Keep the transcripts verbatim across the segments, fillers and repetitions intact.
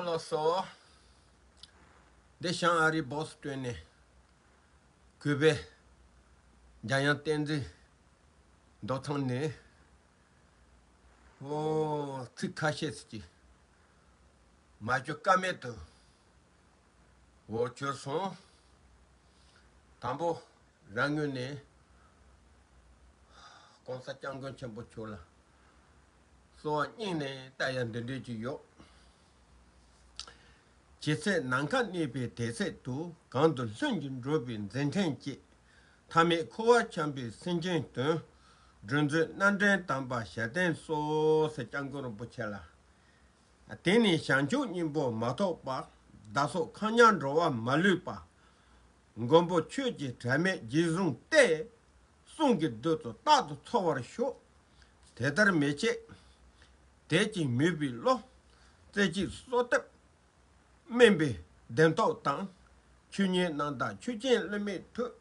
ལགས་སོ། འདི་བྱང་ཨ་རིའི་བྷོ་སི་ཊོན་ནས་གུས་པས་འཇམ་དབྱངས་བསྟན་འཛིན་མདོ་ཐང་ནས། ཨོ། ཚིག་ཁ་ཤས་ཅིག་མ་བརྗོད་ཀ་མེད་དུ་འོ་གྱུར་སོང་། དང་པོ་རང་ངོས་ནས་༸གོང་ས་༸སྐྱབས་མགོན་ཆེན་པོ་མཆོག་ལ་གསོལ་བ་སྙིང་ནས་བཏབ་ཡ་འདི་འདྲས་ཅིག་ཡོད། ཇི་སྲིད་ནམ་མཁའ་གནས་པའི་དེ་སྲིད་དུ། གང་དུ་ལྷུན་གྱིས་འགྲུབ་པའི་མཛད་འཕྲིན་སྐྱེད། ཐ་མལ་འཁོར་བ་འཁྱམས་པའི་སེམས་ཅན་དོན། སྒྲོལ་མཛད་རྣམ་འདྲེན་དམ་པ་ཞལ་བསྟན་སོགས་ཟེར་སྐྱབས་མགོན་རིན་པོ་ཆེ་ལ། དེ་ནས་བྱང་ཆུབ་སྙིང་པོ་མ་ཐོབ་པ། བདག་སོགས་ཁམས་ཉག་འགྲོ་བ་མ་ལུས་པ། མགོན་པོ་ཁྱོད་ཀྱི་དྲན་མེད་རྗེས་བཟུང་སྟེ། གསུང་གི་བདུད་རྩི་རྟག་ཏུ་འཚོ་བར་ཤོག། དེ་ལྟར་མི་བྱེད་དད་ཅིང་མོས་པའི་བློ། རྩེ་གཅིག་གསོལ་འདེབས་དམན་པའི་བདེན་སྟོབས་དང་། ཆོས་ཉིད་རྣམ་དག་ཆོས་ཅན་བསླུ་མེད་ཐུགས།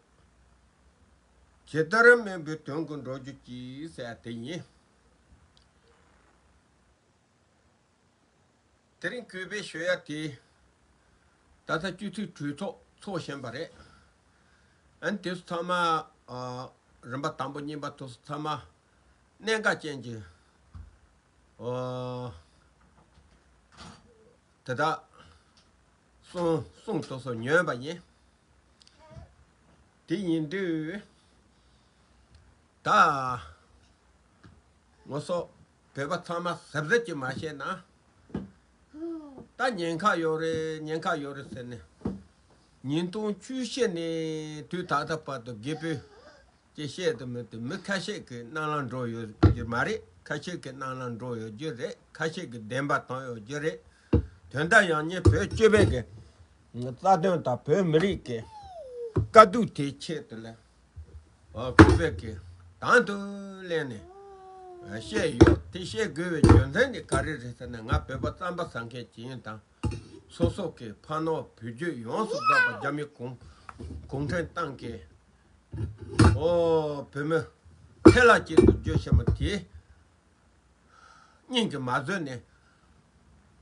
ཇི་ལྟར་དམན་པའི་དོན་ཀུན་འགྲུབ་གྱུར་ཅིག་ཟེར་ཡ་དེ་ཡིན། དེ་རིང་གུས་པས་ཞུ་ཡ་དེ། ད་ལྟ་སྤྱི་འཐུས་གྲོས་ཚོགས་ཚོགས་བཞིན་པ་རེད། ཨ་ནི་དེ་ཚོ་ཚང་མ། ཨ། རིམ་པ་དང་པོ་གཉིས་པ་དེ་ཚོ་ཚང་མ་གནད་འགག་ཅན་གྱི། ཨ། དེ་དག་གསུང་གསུང་དེ་ཚོ་ཉན་པ་ཡིན། དེ་ཡིན་དུས། ད་ང་ཚོ་བོད་པ་ཚང་མ་གཟབ་གཟབ་ཅིག་མ་བྱས་ན། ད་ཉེན་ཁ་ཡོད་རེད། ཉེན་ཁ་ཡོད་རེད་ཟེར་ནས། ཉིས་སྟོང་བཅུ་བཞི་ནས་དུས་ད་ལྟ་བར་དུ་རྒད་པོས་ཅིག་བཤད་དུ་མེད་དུ། མི་ཁ་ཤས་ཀྱི་རྣ་ལམ་འགྲོ་ཡོད་རྒྱུ་མ་རེད། ཁ་ཤས་ཀྱི་རྣ་ལམ་འགྲོ་ཡོད་རྒྱུ་རེད། ཁ་ཤས་ཀྱི་བདེན་པ་བཏང་ཡོད་རྒྱུ་རེད། དོན་དག་ཡང་སྙིང་བོད་སྤྱི་པའི་གི་རྩ་དོན་དང་བོད་མི་རིགས་ཀྱི་དཀའ་སྡུག་དེའི་ཆེད་དུ་ལ། ཨ། གུས་པས་ཀྱི་དང་དུ་ལེན་ནས། ཨ། བཤད་ཡོད། དེ་བཤད་དགོས་པའི་རྒྱུ་མཚན་དེ་ག་རེ་རེད་ཟེར་ན། ང་བོད་པ་རྩམ་པ་ཟ་མཁན་ཅིག་ཡིན་དང་། སོ་སོ་གི་ཕ་ནོར་བུ་རྒྱུད་ཡོངས་སུ་རྫོགས་པ་རྒྱ་མི་གུང་གུང་ཁྲན་ཏང་གི། ཨོ། བོད་མི་ཐལ་ལ་གཅིག་ཏུ་བསྒྱུར་བཞིན་པ་དེ། སྙིང་གིས་མ་བཟོད་ནས།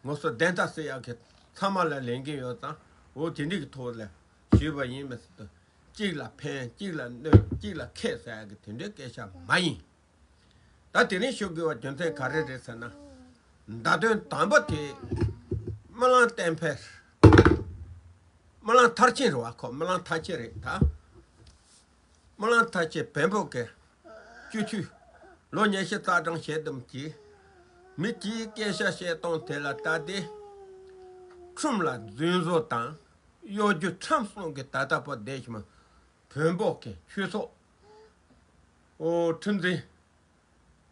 ང་ཚོ་བདེན་མཐའ་གསལ་ཡག་གི་ཚང་མ་ལ་ལས་འགན་ཡོད་ཙང་། འོ་དེ་འདྲའི་གི་ཐོག་ལ་ཞུས་པ་ཡིན་མི་སྲིད་དུ། གཅིག་ལ་ཕན། གཅིག་ལ་གནོད། གཅིག་ལ་ཁེ་ཟེར་ཡག་གི་དེ་འདྲའི་སྐད་ཆ་མ་ཡིན། ད་དེ་རིང་ཞུ་དགོས་པ་རྒྱུ་མཚན་ག་རེ་རེད་ཟེར་ན། བརྡ་དོན་དང་པོ་དེ། སྨོན་ལམ་བསྟན་འཕེལ། སྨོན་ལམ་མཐར་ཕྱིན་རེད་བ། ཁོ་སྨོན་ལམ་མཐར་ཕྱིན་རེད་ད། སྨོན་ལམ་མཐར་ཕྱིན་བོན་པོ་གི་སྤྱི་འཐུས་ལོ་ཉི་ཤུ་རྩ་གྲངས་བྱེད་དུམ་གྱི་མི་དེའི་སྐད་ཆ་བཤད་སྟངས་དེ་ལ་ལྟ་སྟེ། ཁྲིམས་ལ་རྫུན་བཟོ་དང་གཡོ་སྒྱུ་ཁྲམ་གསུམ་གྱི་ད་ལྟ་བར་བསྡད་བཞིན་པ་བོན་པོ་གི་ཆོས་ཚོགས། ཨོ། ཁྲིམས་འཛིན་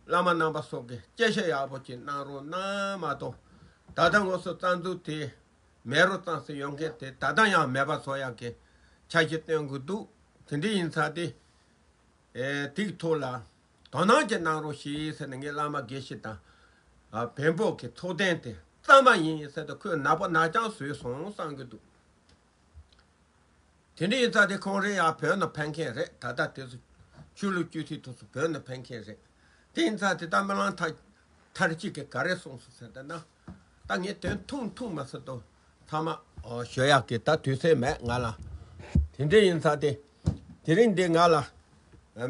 བླ་མ་རྣམ་པ་སོགས་ཀྱིས་དཔྱད་ཞིབ་ཡག་པོ་ཅིག་གནང་རོགས་གནང་མ་གཏོགས། ད་ལྟ་ང་ཚོ་རྩ་འཛུགས་དེ་མེད་རུ་བཏང་སྲིད་ཡོང་མཁན་དེ་ད་ལྟ་ཡང་མེད་པ་བཟོ་ཡག་གི་འཆར་གཞི་བཏོན་གྱི་འདུག། དེ་འདྲ་ཡིན་ཙང་དེ། ཨེ། དེའི་ཐོག་ལ་དོ་སྣང་ཅིག་གནང་རོགས་ཞེས་ཟེར་ནས། ངས་བླ་མ་དགེ་བཤེས་དང་། ཨ། བོན་པོ་གི་ཚོགས་གདན་དེ་གཙང་མ་ཡིན་ཟེར་དུས། ཁོས་ནག་པོ་ནག་རྐྱང་བཟོས་སོང་བསམ་གྱི་འདུག། དེ་འདྲ་ཡིན་ཙང་དེ་ཁོང་རང་ཡང་བོད་ནང་ཕེབས་མཁན་རེད། ད་ལྟ་དེ་ཚོ་ཆོས་ལུགས་སྤྱི་འཐུས་དེ་ཚོ་བོད་ནང་ཕེབས་མཁན་རེད། དེ་ཡིན་ཙང་དེ་ལྟར་སྨོན་ལམ་མཐར་མཐར་ཕྱིན་གྱི་ག་རེ་གསུངས་སོང་ཟེར་ད་ན། ད་ངས་དོན་ཐུང་ཐུང་མ་ཟེར་དུས་ཚང་མ། ཨོ། ཞུ་ཡག་གི་ད་དུས་ཚོད་མེད་ང་ལ། དེ་འདྲ་ཡིན་ཙང་དེ། དེ་རིང་འདི་ང་ལ་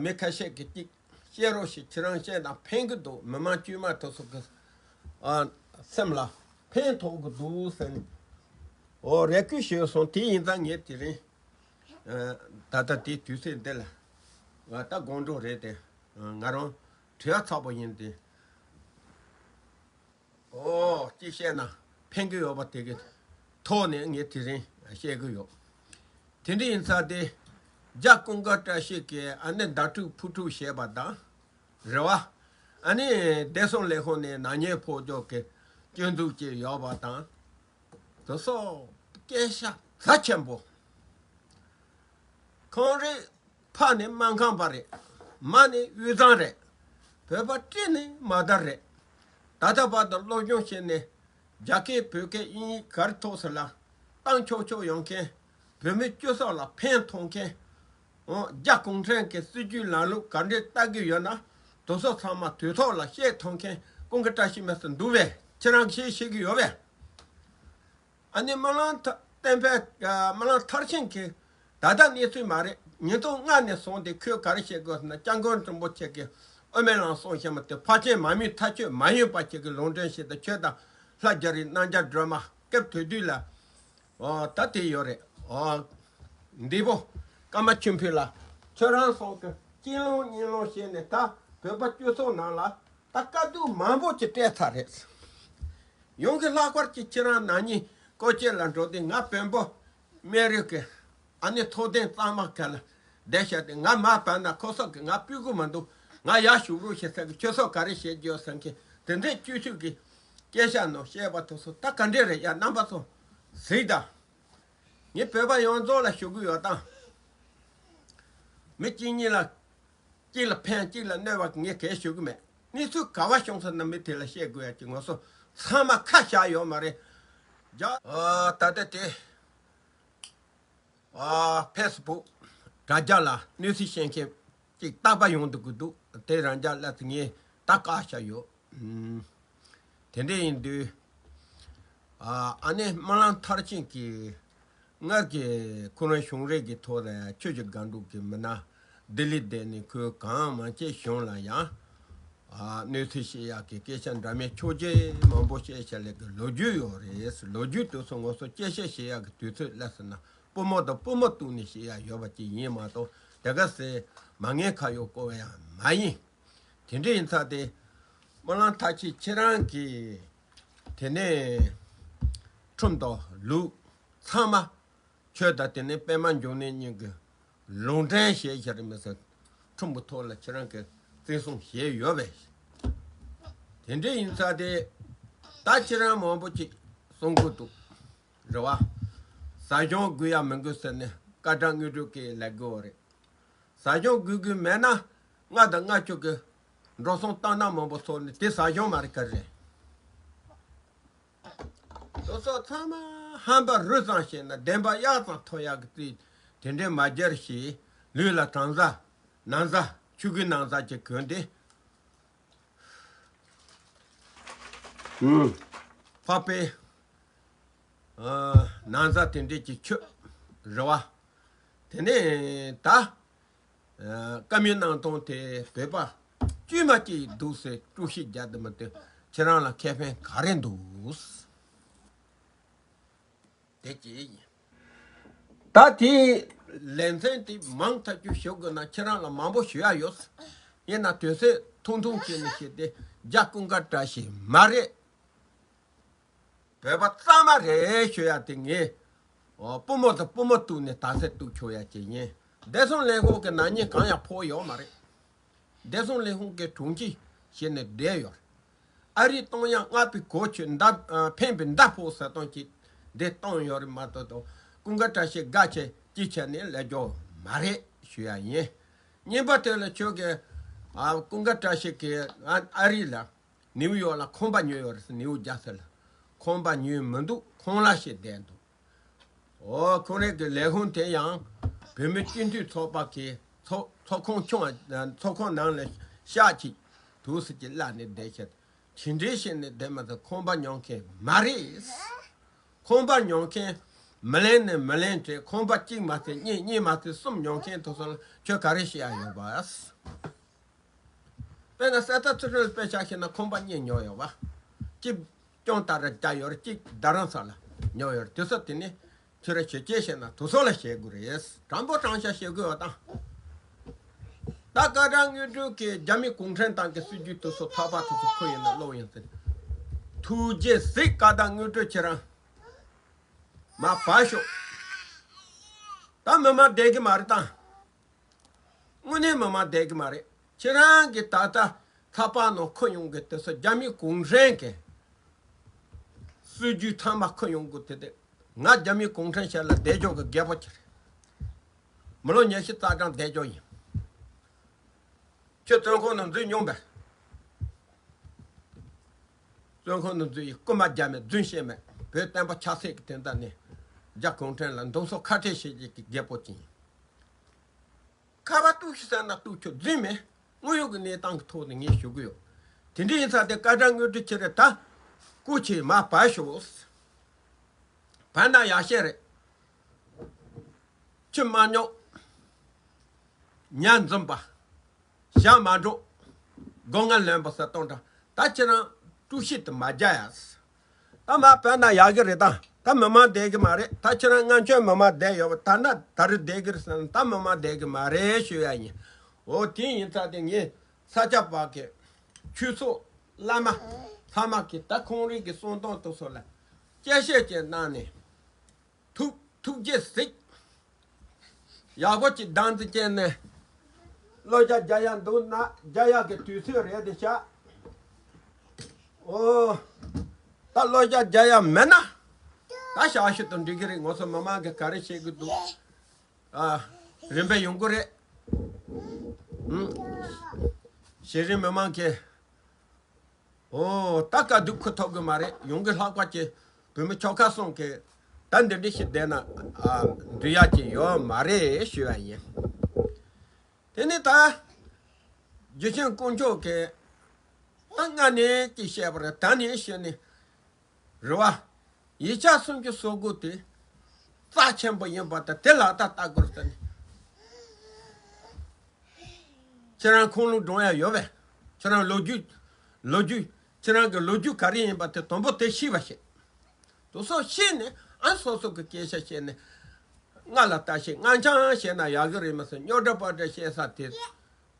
མི་ཁ་ཤས་ཀྱིས་ཅིག་བཤད་རོགས་ཞེས། ཁྱེད་རང་བཤད་ན་ཕན་གྱི་འདུག། མི་མང་དཀྱུས་མ་དེ་ཚོ་གི། ཨ། སེམས་ལ་ཕན་ཐོགས་ཀྱི་འདུག་ཟེར་ནས། ཨོ། རེ་སྐུལ་ཞུས་སོང་། དེ་ཡིན་ཙང་ངས་དེ་རིང་། ཨ། ད་ལྟ་དེའི་དུས་ཚོད་འདི་ལ། ང་ད་དགོང་དྲོ་རེད་དེ། ང་རང་དྲི་བ་ཚགས་པོ་ཡིན་ཏེ། ཨོ། ཅིག་བཤད་ན་ཕན་གྱི་ཡོད་པ་དེ་གི་ཐོག་ནས་ངས་དེ་རིང་བཤད་གི་ཡོད། དེ་འདྲ་ཡིན་ཙང་དེ། རྒྱ་ཀུན་དགའ་བཀྲ་ཤིས་ཀྱིས་ཨ་ནི་ཟླ་དྲུག་ཕུར་དྲུག་བྱས་པ་དང་། རེད་བ། ཨ་ནི་བདེ་སྲུང་ལས་ཁུངས་ནས་ནག་ཉེས་ཕོག་རྒྱུ་གི་སྐྱོན་འཛུགས་ཀྱི་ཡོད་པ་དང་། དེ་སོགས་སྐད་ཆ་རྩ་ཆེན་པོ། ཁོང་རེད། ཕ་ནི་སྨར་ཁམས་པ་རེད། མ་ནི་དབུས་གཙང་རེད། བོད་པ་སྤྲིན་ནི་མ་དར་རེད། ད་ལྟ་བར་དུ་སློབ་སྦྱོང་བྱས་ནས་རྒྱ་སྐད་བོད་སྐད་དབྱིན་ཡིག་གར་ཐོག་སུ་ལ་གཏམ་ཆོག་ཆོག་ཡོང་མཁན། བོད་མི་སྤྱི་ཚོགས་ལ་ཕན་ཐོགས་མཁན། འོ། རྒྱ་གུང་ཁྲན་གྱི་སྲིད་ཇུས་ལམ་ལུགས་ག་འདྲས་ལྟ་གི་ཡོད་ན། དེ་ཚོ་ཚང་མ་དུས་ཐོག་ལ་བཤད་ཐུབ་མཁན་ཀུན་དགའ་བཀྲ་ཤིས་མི་སྲིད་འདུག་པས། ཁྱེད་རང་གིས་ཤེས་ཤེས་ཀྱི་ཡོད་པས། ཨ་ནི་སྨོན་ལམ་ཐ་བསྟན་འཕེལ། ཨ། སྨོན་ལམ་མཐར་ཕྱིན་གྱི་ད་ལྟ་གནས་ཚུལ་མ་རེད། ཉིས་སྟོང་ལྔ་ནས་བཟུང་སྟེ་ཁོས་ག་རེ་བཤད་དགོས་ཟེར་ན། སྐྱབས་མགོན་རིན་པོ་ཆེ་གིས་དབུ་མའི་ལམ་གསུང་བཤད་མ་དེ་ཕལ་ཆེར་མ་རྨིས་ཐག་ཆོད་མ་ཡིན་པ་ཞིག་གི་ལུང་འདྲེན་བྱས་ཏེ། ཁྱོད་དང་ལྷ་རྒྱ་རི་རྣམ་རྒྱལ་སྒྲོལ་མ་སྐབས་དེ་དུས་ལ། ཨོ། ད་དེ་ཡོད་རེད། ཨོ། འདི་པོ་ཀརྨ་ཆོས་འཕེལ་ལགས། ཁྱོད་རང་སོགས་ཀྱིས་གཅེས་ལོང་གཉེན་ལོང་བྱས་ནས། ད་བོད་པ་སྤྱི་ཚོགས་ནང་ལ་ད་དཀའ་སྡུག་མང་པོ་ཅིག་སྤྲད་ཚར་རེད། ཡོང་གི་ལྷག་པར་གྱི་ཁྱེད་རང་ན་ནིང་སྐོར་སྐྱོད་ལ་འགྲོ་དུས། ང་བོན་པོ་སྨད་རུ་གི་ཨ་ནི་ཚོགས་ཐེངས་གཙང་མ་ག་ལ་བསྡད་བཞག་སྟེ། ང་མར་བབས་ན་ཁོ་ཚོ་གིས་ང་སྤུད་གི་མི་འདུག་ང་ཡར་བཞུགས་རོགས་ཞེས་ཟེར་གི། ཁྱོད་ཚོ་ག་རེ་བྱེད་རྒྱུ་ཟེར་མཁན་དེ་འདྲའི་སྤྱི་འཐུས་ཀྱི་སྐད་ཆ་ནང་བཤད་པ་དེ་ཚོ་ད་ག་འདྲས་རེད་ཡ། རྣམ་པ་ཚོ་གཟིགས་དང་། ངས་བོད་པ་ཡོངས་རྫོགས་ལ་ཞུ་གི་ཡོད་དང་། མི་གཅིག་གཉིས་ལ། གཅིག་ལ་ཕན་གཅིག་ལ་གནོད་པ་ངས་གང་ཞུ་གི་མེད། གནས་ཚུལ་ག་པར་བྱུང་ཚར་ན་མི་དེ་ལ་བཤད་དགོས་ཡ་གི་ངོ་སོ་ཚང་མ་ཁ་བཞག་ཡོད་མ་རེད། རྒྱ། ཨ། ད་ལྟ་དེ། ཨ། ཕེ་སི་བུག་དྲ་རྒྱ་ལ་གནས་ཚུལ་བཤད་མཁན་གཅིག་རྟག་པར་ཡོང་སྡོད་ཀྱི་འདུག་དེ་རང་རྒྱ་ལ་དེ་ངས་ད་བཀག་བཞག་ཡོད། ཨུམ། དེ་འདྲ་ཡིན་དུས། ཨ། ཨ་ནི་སྨོན་ལམ་མཐར་ཕྱིན་གྱི་སྔར་གྱི་ཁོ་རང་གཞུང་རིགས་ཀྱི་ཐོག་ལ་ཆོས་ཀྱི་དགའ་སྤྲོ་གི་མི་སྣ་ལྡི་ལི་བསྡད་ནས། ཁོས་གང་མང་ཆེ་གཞུང་ལ་ཡང་། ཨ། གནས་ཚུལ་བཤད་ཡག་གི་སྐད་ཆ་འདྲ་མིན་ཆོས་བརྒྱུད་མང་པོ་བཤད་བྱས་ལས་ཀྱི་ལོ་རྒྱུས་ཡོད་རེད། ལོ་རྒྱུས་དེ་ཚོ་ངོ་སོ་སྐྱེ་བཤད་བྱེད་ཡག་གི་དུས་ཚོད་སླེབས་སོང་ན། པུས་མོ་དང་པུས་མོ་གཏུགས་ནས་བཤད་ཡག་ཡོད་པ་ཅིག་ཡིན་མ་གཏོགས། དེ་ག་ཚོད་མ་ངན་ཁ་ཡོག་བཀོད་ཡག་མ་ཡིན། དེ་འདྲ་ཡིན་ཙང་དེ། སྨོན་ལམ་མཐར་ཕྱིན་ཁྱེད་རང་གིས་དེ་ནས་ཁྲིམས་དང་ལུགས་ཚང་མ། ཁྱོད་དང་དེ་ནས་པད་མ་འབྱུང་གནས་གཉིས་ཀྱི་ལུང་འདྲེན་བྱས་བཞག་རེད་མི་ཟེར། ཁྲིམས་ཀྱི་ཐོག་ལ་ཁྱེད་རང་གིས་བརྩི་སྲུང་བྱས་ཡོད་པས། དེ་འདྲ་ཡིན་ཙང་དེ། ད་ཁྱེད་རང་མང་པོ་ཅིག་གསུང་གི་འདུག་རེད་བ། ཟབ་སྦྱོང་དགོས་ཡ་མི་དགོས་ཟེར་ནས་སྐར་གྲངས་དངོས་གྲུབ་ཀྱིས་ལབ་དགོས་པ་རེད། ཟབ་སྦྱོང་དགོས་དགོས་མེད་ན། ལྔ་དང་ལྔ་བཅུ་གི་འགྲོ་སོང་བཏང་ན་མང་པོ་ཚོར་ནས། དེ་ཟབ་སྦྱོང་མ་རེད། ག་རེ་རེད། དེ་ཚོ་ཚང་མ་ཧམ་པ་རུ་ཙམ་བྱས་ན་བདེན་པ་གཡག་ཙམ་ཐོབ་ཡག་གི་རྩིས། དེ་འདྲའི་མ་སྦྱར་ཞིག་ལུས་ལ་བྲང་གཟའ་ན་བཟའ། ཆོས་གོས་ན་བཟའ་ཅིག་གོན་ཏེ། ཨུམ། འཕགས་པའི། ཨ། ན་བཟའ་དེ་འདྲས་ཀྱི་ཆོས་རེད་བ། དེ་ནས་ད། ཨ། བཀའ་མོལ་གནང་སྟངས་དེ་བོད་པ་དཀྱུས་མ་གཅིག་འདུག་ཟེར། དཀྲུག་ཤིང་རྒྱག་དེ་མ་གཏོགས་ཁྱེད་རང་ལ་ཁེ་ཕན་ག་རེ་འདུག་དེ་གཅིག་ཡིན། ད་དེའི་ལེ་ཚན་དེ་མང་ཐག་ཆོད་ཞུ་དགོས་ན་ཁྱེད་རང་ལ་མང་པོ་ཞུ་ཡ་ཡོད། ཡིན་ན་དུས་ཚོད་ཐུང་ཐུང་བྱས་ནས་བཤད་དེ། རྒྱ་ཀུན་དགའ་བཀྲ་ཤིས་མ་རེད། བོད་པ་གཙང་མ་རེད་ཞུ་ཡ་དེ། ངས། ཨོ། པུས་མོ་དང་པུས་མོ་གཏུགས་ནས་ད་ཚེ་གཏུགས་ཆོག་ཡ་ཅིག་ཡིན། བདེ་སྲུང་ལས་ཁུངས་ཀྱི་ནག་ཉེས་གང་ཡང་ཕོག་ཡོད་མ་རེད། བདེ་སྲུང་ལས་ཁུངས་ཀྱི་དྲུང་ཆེ་བྱས་ནས་བསྡད་ཡོད་རེད། ཨ་རིའི་གཏོང་ཡག་སྔགས་པའི་གོ་ཆོད་མདའ། ཨ། འཕེན་པའི་མདའ་ཕོག་ཟེར་སྟངས་ཀྱིས་འདི་གཏོང་ཡོད་རེད་མ་གཏོགས། ཀུན་དགའ་བཀྲ་ཤིས་དགའ་ཆེ་སྐྱིད་ཆེ་ནས་ལས་རྒྱུ་མ་རེད་ཞུ་ཡ་ཡིན། གཉིས་པ་དེ་ལ་ཁྱོད་ཀྱིས། ཨ། ཀུན་དགའ་བཀྲ་ཤིས་ཀྱིས། ཨ། ཨ་རི་ལ། ནིའུ་ཡོག་ལ་ཁང་པ་ཉོས་ཡོད་རེད་ཟེར། ནིའུ་ཇར་སི་ལ་ཁང་པ་ཉོས་མི་འདུག་ཁང་གླ་བྱས་བསྡད་འདུག་ཨོ། ཁོང་རང་གི་ལས་ཁུངས་དེ་ཡང་བོད་མི་སྤྱི་འཐུས་ཚོགས་པ་གི་ཚོགས་ཚོགས་ཁང་ཆུང་བ། ཚོགས་ཁང་ནང་ལ་ཤག་ཅིག་འདུག་ཟེར་གྱི་ལབ་ནས་བསྡད་ཤག་དེ་འདྲའི་བྱས་ནས་བསྡད་མ་ཐག་ཁང་པ་ཉོ་མཁན་མ་རེད། ཁང་པ་ཉོ་མཁན་མི་ལེན་ནས་མི་ལེན་བྱས། ཁང་པ་གཅིག་མ་ཟད་གཉིས། གཉིས་མ་ཟད་གསུམ་ཉོ་མཁན་དེ་ཚོ་ལ་ཁྱོད་ག་རེ་བཤད་ཡ་ཡོད་པ། དཔེར་ན་གསེར་རྟ་ཚེ་རིང་ལ་དཔེ་ཆ་བཞག་ན་ཁང་པ་གཉིས་ཉོས་ཡོད་པ། གཅིག་ཀྱང་ཏཱ་ར་བརྒྱབ་ཡོད་རེད། གཅིག་རྡ་རམ་ས་ལ་ཉོས་ཡོད་རེད། དེ་ཚོ་དེ་ནི་ཁྱོད་རང་ཆོས་སྐད་བཤད་ན་དེ་ཚོ་ལ་བཤད་དགོས་རེད། དྲང་པོ་དྲང་བཞག་བཤད་དགོས་པ་དང་། ད་སྐར་གྲངས་དངོས་གྲུབ་ཀྱིས་རྒྱ་མི་གུང་ཁྲན་ཏང་གི་སྲིད་ཇུས་དེ་ཚོ་ཐག་པ་དེ་ཚོ་ཁུར་ཡོང་ན་སློབ་ཡོང་ཟེར། ཐུགས་རྗེ་གཟིགས། སྐར་གྲངས་དངོས་གྲུབ་ཁྱེད་རང་མར་བབས་ཤོག་ད་མི་མང་བསྡད་ཀྱི་མ་རེད་དང་། དངོས་གནས་མི་མང་བསྡད་ཀྱི་མ་རེད། ཁྱེད་རང་གིས་ད་ལྟ་ལྷག་པར་ནང་ཁུར་ཡོང་གི་དེ་ཚོ་རྒྱ་མི་གུང་ཁྲན་གྱི་སྲིད་ཇུས་ཚང་མ་ཁུར་ཡོང་དགོས་དེ། དེ་ང་རྒྱ་མི་གུང་ཁྲན་ཞབས་ལ་བསྡད་ཆོག་གི་རྒད་པོ་ཅིག་རེད། མི་ལོ་ཉི་ཤུ་རྩ་གྲངས་བསྡད་ཆོག་ཡིན། ཁྱོད་བཙོན་ཁང་ནང་འཛུལ་མྱོང་པས། བཙོན་ཁང་ནང་འཛུལ་ཡིན། རྐུ་མ་རྒྱབ་མེད། རྫུན་བཤད་མེད། བོད་བསྟན་པ་ཆབ་སྲིད་ཀྱི་དོན་དག་ནས་རྒྱ་གུང་ཁྲན་ལ་མདུན་སོ་ཁ་ཕྲལ་བྱེད་ཀྱི་རྒད་པོ་ཅིག་ཡིན། ཁ་པར་གཏུག་ཤིག་ཟེར་ན་གཏུག་ཆོག་རྫུན་མེད། དངོས་ཡོད་ཀྱི་གནས་སྟངས་ཀྱི་ཐོག་ནས་ངས་ཞུ་གི་ཡོད། དེ་འདྲ་ཡིན་ཙང་དེ་སྐར་གྲངས་དངོས་གྲུབ་ཁྱེད་རང་ད་སྐུ་མཁྱེན་མར་བབས་ཤོག་བར་ན་ཡག་ཤོས་རེད། ཆུ་མ་རྙོག་ཉ་འཛུམ་པ། ཞྭ་མ་འགྲོ། སྒོ་ང་ལོན་པ་ཟེར་གཏོང་དྲ། ད་ཁྱེད་རང་དཀྲུག་ཤིང་དུ་མ་རྒྱག་ཡ། ད་མ་བར་ན་ཡག་གི་རེད་ད། ད་མི་མང་བསྡད་གི་མ་རེད། ད་ཁྱེད་རང་སྔ་ཆོས་མི་མང་བསྡད་ཡོད་པ། ད་ན་ད་རུ་བསྡད་གི་རེད་ཟེར་ན། ད་མི་མང་བསྡད་གི་མ་རེད་ཞུ་ཡ་ཡིན། འོ་དེ་ཡིན་ཙང་དེ་ངས་ས་སྐྱ་པ་གི་ཆོས་ཚོགས་བླ་མ་ཚང་མ་གི་ད་ཁོང་རང་གི་གསུང་སྟངས་དེ་ཚོ་ལ་དཔྱད་ཞིབ་ཅིག་གནང་ནས། ཐུགས་ཐུགས་རྗེ་གཟིགས། ཡག་པོ་ཅིག་བདག་འཛིན་བྱས་ནས་བློ་རྒྱ་རྒྱག་ཡ་འདུག་ན་རྒྱག་ཡ་གི་དུས་ཚོད་རེད་དེ་ཤག་འོ། ད་བློ་རྒྱ་རྒྱག་ཡ་མེད་ན་ད་ཞག་ཤུ་དང་འགྲིག་གི་རེད། ང་ཚོ་མི་མང་གི་ག་རེ་བྱེད་གི་འདུག་ཨ། རིམ་པས་ཡོང་གི་རེད། ཨུམ། གཞི་རིམ་མི་མང་གི། ཨོ། ད་དཀའ་སྡུག་ཁུ་ཐོག་གི་མ་རེད། ཡོང་གི་ལྷག་པ་ཀྱི་བུད་མེད་ཆོལ་ཁ་གསུམ་གི་ད་འདི་འདྲ་ཞིག་བསྡད་ན་ཨ་འདུ་ཡག་ཅིག་ཡོད་མ་རེད་ཞུ་བ་ཡིན། དེ་ནི་ད་རྒྱུ་ཆེན་དཀོན་མཆོག་གི་ད་སྔ་ནས་ཅིག་བཤད་པ་རེད། ད་ནས་བཤད་ནི་རེད་བ། ཡིག་ཆ་སུམ་ཅུ་སོ་དགུ་དེ་རྩ་ཆེན་པོ་ཡིན་པ་དང་དེ་ལ་ད་ལྟ་དགོས་ཟེར་ནས། ཁྱེད་རང་ཁུངས་ལུང་སྒྲོན་ཡ་ཡོད་པས། ཁྱེད་རང་ལོ་རྒྱུས། ལོ་རྒྱུས། ཁྱེད་རང་གི་ལོ་རྒྱུས་ག་རེ་ཡིན་པ་དེ་དང་པོ་དེ་ཤེས་པ་ཞིག་དེ་ཚོ་ཤེས་ནས་ཨ་སོ་སོ་གི་སྐད་ཆ་བཤད་ནས། ང་ལ་ལྟ་ཞིག་ང་ཆང་བཤད་ན་ཡག་གི་རེད་མ་ཟེར། རྙོག་དྲ་པ་དྲ་བཤད་ས་དེ་